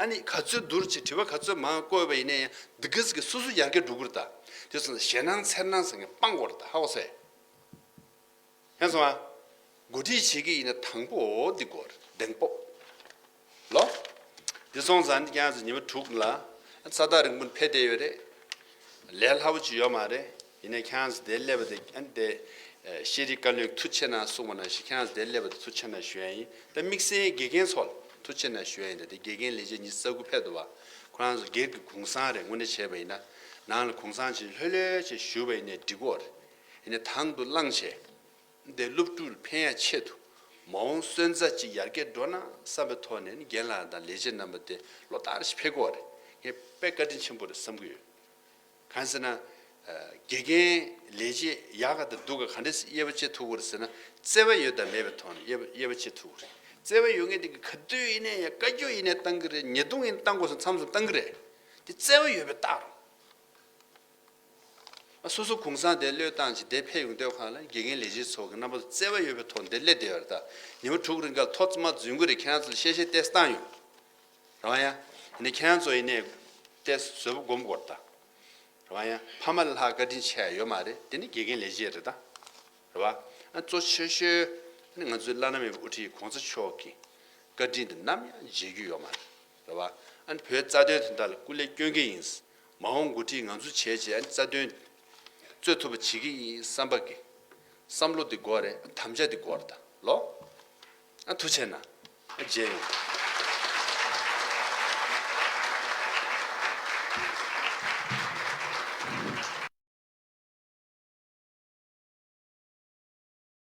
ཨ་ནི་ག་ཚོད་བསྡུར་བྱས་དྲི་བ་ག་ཚོད་མང་བཀོད་པ་ཡིན་ན་ཡང་འདི་ག་ཟིག་གི་སོ་སོ་ཡར་རྒྱས་འགྲོ་གི་རེད་ད། དེ་སོང་ཙང་ཞེད་སྣང་འཚེར་སྣང་ཟེར་མཁན་སྤང་དགོས་རེད་ད། ཧ་གོ་སོང་ངས། ཡང་སོང་ཨ། འགོ་ཁྲིད་བྱེད་ཀྱི་ཡིན་ན་དང་པོ་འདི་དགོས་རེད། གདེང་སྤོབས། ལོ། འདི་སོང་ཙང་འདི་ཁྱེད་རང་ཚོ་ཉི་མ་དྲུག་ལ་ས་ཐག་རིང་པོ་ཕེབས་བསྡད་ཡོད་རེད། ལས་སླ་པོ་ཅིག་ཡོད་མ་རེད། ཡིན་ནའི་ཁྱེད་རང་ཚོ་དེ་སླེབས་པ་དེ་ཨ་ནི་དེ། ཤེས་རིག་བཀའ་བློན་ཐུགས་རྗེ་ཆེ་གནང་གསུངས་པ་ནང་བཞིན་ཁྱེད་རང་ཚོ་དེ་སླེབས་པ་དེ་ཐུགས་རྗེ་ཆེ་གནང་ཞུ་ཡ་ཡིན། ད་དམིགས་བསལ་དགེ་རྒན་ཚོ་ལ་ཐུགས་རྗེ་ཆེ་གནང་ཞུ་ཡ་ཡིན། ད་དེ་དགེ་རྒན་ལས་བྱེད་ཉི་ཤུ་རྩ་དགུ་ཕེབས་འདུག་བ། ཁོ་རང་ཚོ་སྒེར་གྱི་གུང་སེང་རེད། དངོས་གནས་བྱས་པ་ཡིན་ན། ནང་ལ་གུང་སེང་ཅིག་ལྷོད་ལྷོད་ཅིག་ཞུས་པ་ཡིན་ནའི་འགྲིག་གོ་རེད། ཡིན་ནའི་དང་དུ་བླངས་བྱས། འདི་སློབ་ཕྲུག་ལ་ཕན་ཡ་ཆེད་དུ། མ་འོངས་སོན་རྩ་ཅིག་ཡར་རྒྱས་འགྲོ་ན་བསམ་པའི་ཐོག་ནས་ནི་རྒན་ལགས་དང་ལས་བྱེད་རྣམ་པ་དེ་ལོ་ལྟར་ཞིག་ཕེབས་དགོས་རེད། ངས་དཔེ་བཀའ་དྲིན་ཆེན་པོ་རེད་བསམ་གྱི་ཡོད། གང་ཟེར་ན། དགེ་རྒན་ལས་བྱེད་ཡག་ག་དང་སྡུག་ག་ག་འདྲས་དབྱེ་བ་ཕྱེ་ཐུབ་ཀྱི་རེད་ཟེར་ན། བརྩེ་བ་ཡོད་དང་མེད་པའི་ཐོག་ནས་དབྱེ་བ་དབྱེ་བ་ཕྱེ་ཐུབ་ཀྱི་རེད། བརྩེ་བ་ཡོད་མཁན་དེ་གིས་ག་དུས་ཡིན་ནའི་ཡང་བཀའ་བཀྱོན་ཡིན་ནའི་བཏང་གི་རེད། ཉེས་རྡུང་ཡིན་བཏང་དགོས་སོང་མཚམས་མཚམས་བཏང་གི་རེད། དེ་བརྩེ་བ་ཡོད་པའི་རྟགས་རེད། སོ་སོ་གུང་སེང་དེ་བློས་བཏང་བྱས་དེ་ཕེབས་ཡོང་དུས་སྒང་ལ་དགེ་རྒན་ལས་བྱེད་ཚོ་གི་རྣམ་པ་ཚོ་བརྩེ་བ་ཡོད་པའི་ཐོག་འདིར་སླེབས་བསྡད་ཡོད་རེད་ད། ཉི་མ་དྲུག་རིང་ག་ལ་ཐོག་བརྩེགས་མ་འཛུལ་གྱི་རེད། ཁྱེད་རང་ཚོ་ལ་གཤེ་གཤེ་ཏོག་ཙམ་བཏང་ཡོང་། རེད་བ་ཡ། ཡིན་ནའི་ཁྱེད་རང་ཚོ་ཡིན་ནའི་ཏོག་ཙམ་བཟོད་པ་སྒོམ་དགོས་རེད་ད། རེད་བ་ཡ། ཕ་མ་ལ་ལྷག་བཀའ་དྲིན་ཆེ་ཡ་ཡོད་མ་རེད། དེ་ནི་དགེ་རྒན་ལས་བྱེད་རེད་ད། རེད་བ། ཨ་གཙོ་ཆེ་ཤོས་ནི་ང་ཚོའི་བླ་ན་མེད་པའི་དབུ་ཁྲིད་གོང་ས་མཆོག་གི་བཀའ་དྲིན་དེ་ནམ་ཡང་བརྗེད་རྒྱུ་ཡོད་མ་རེད། རེད་བ། ཨ་ནི་བོད་རྩ་དོན་དོན་དག་ལ་སྐུ་ལས་བསྐྱོན་གྱི་ཡིན། མ་འོངས་འགོ་ཁྲིད་ང་ཚོ་བྱས་བྱས་ཨ་ནི་རྩ་དོན་རྩོད་ཐུབ་པ་བྱེད་ཀྱི་ཡིན་བསམ་པ་གི་བསམ་བློ་འདི་དགོས་རེད། དམ་བཅའ་འདི་དགོས་རེད་ད་ལོ། ཨ་ཐུགས་རྗེ་ཆེ་གནང་། ཨ་མཇལ་ཡོང་།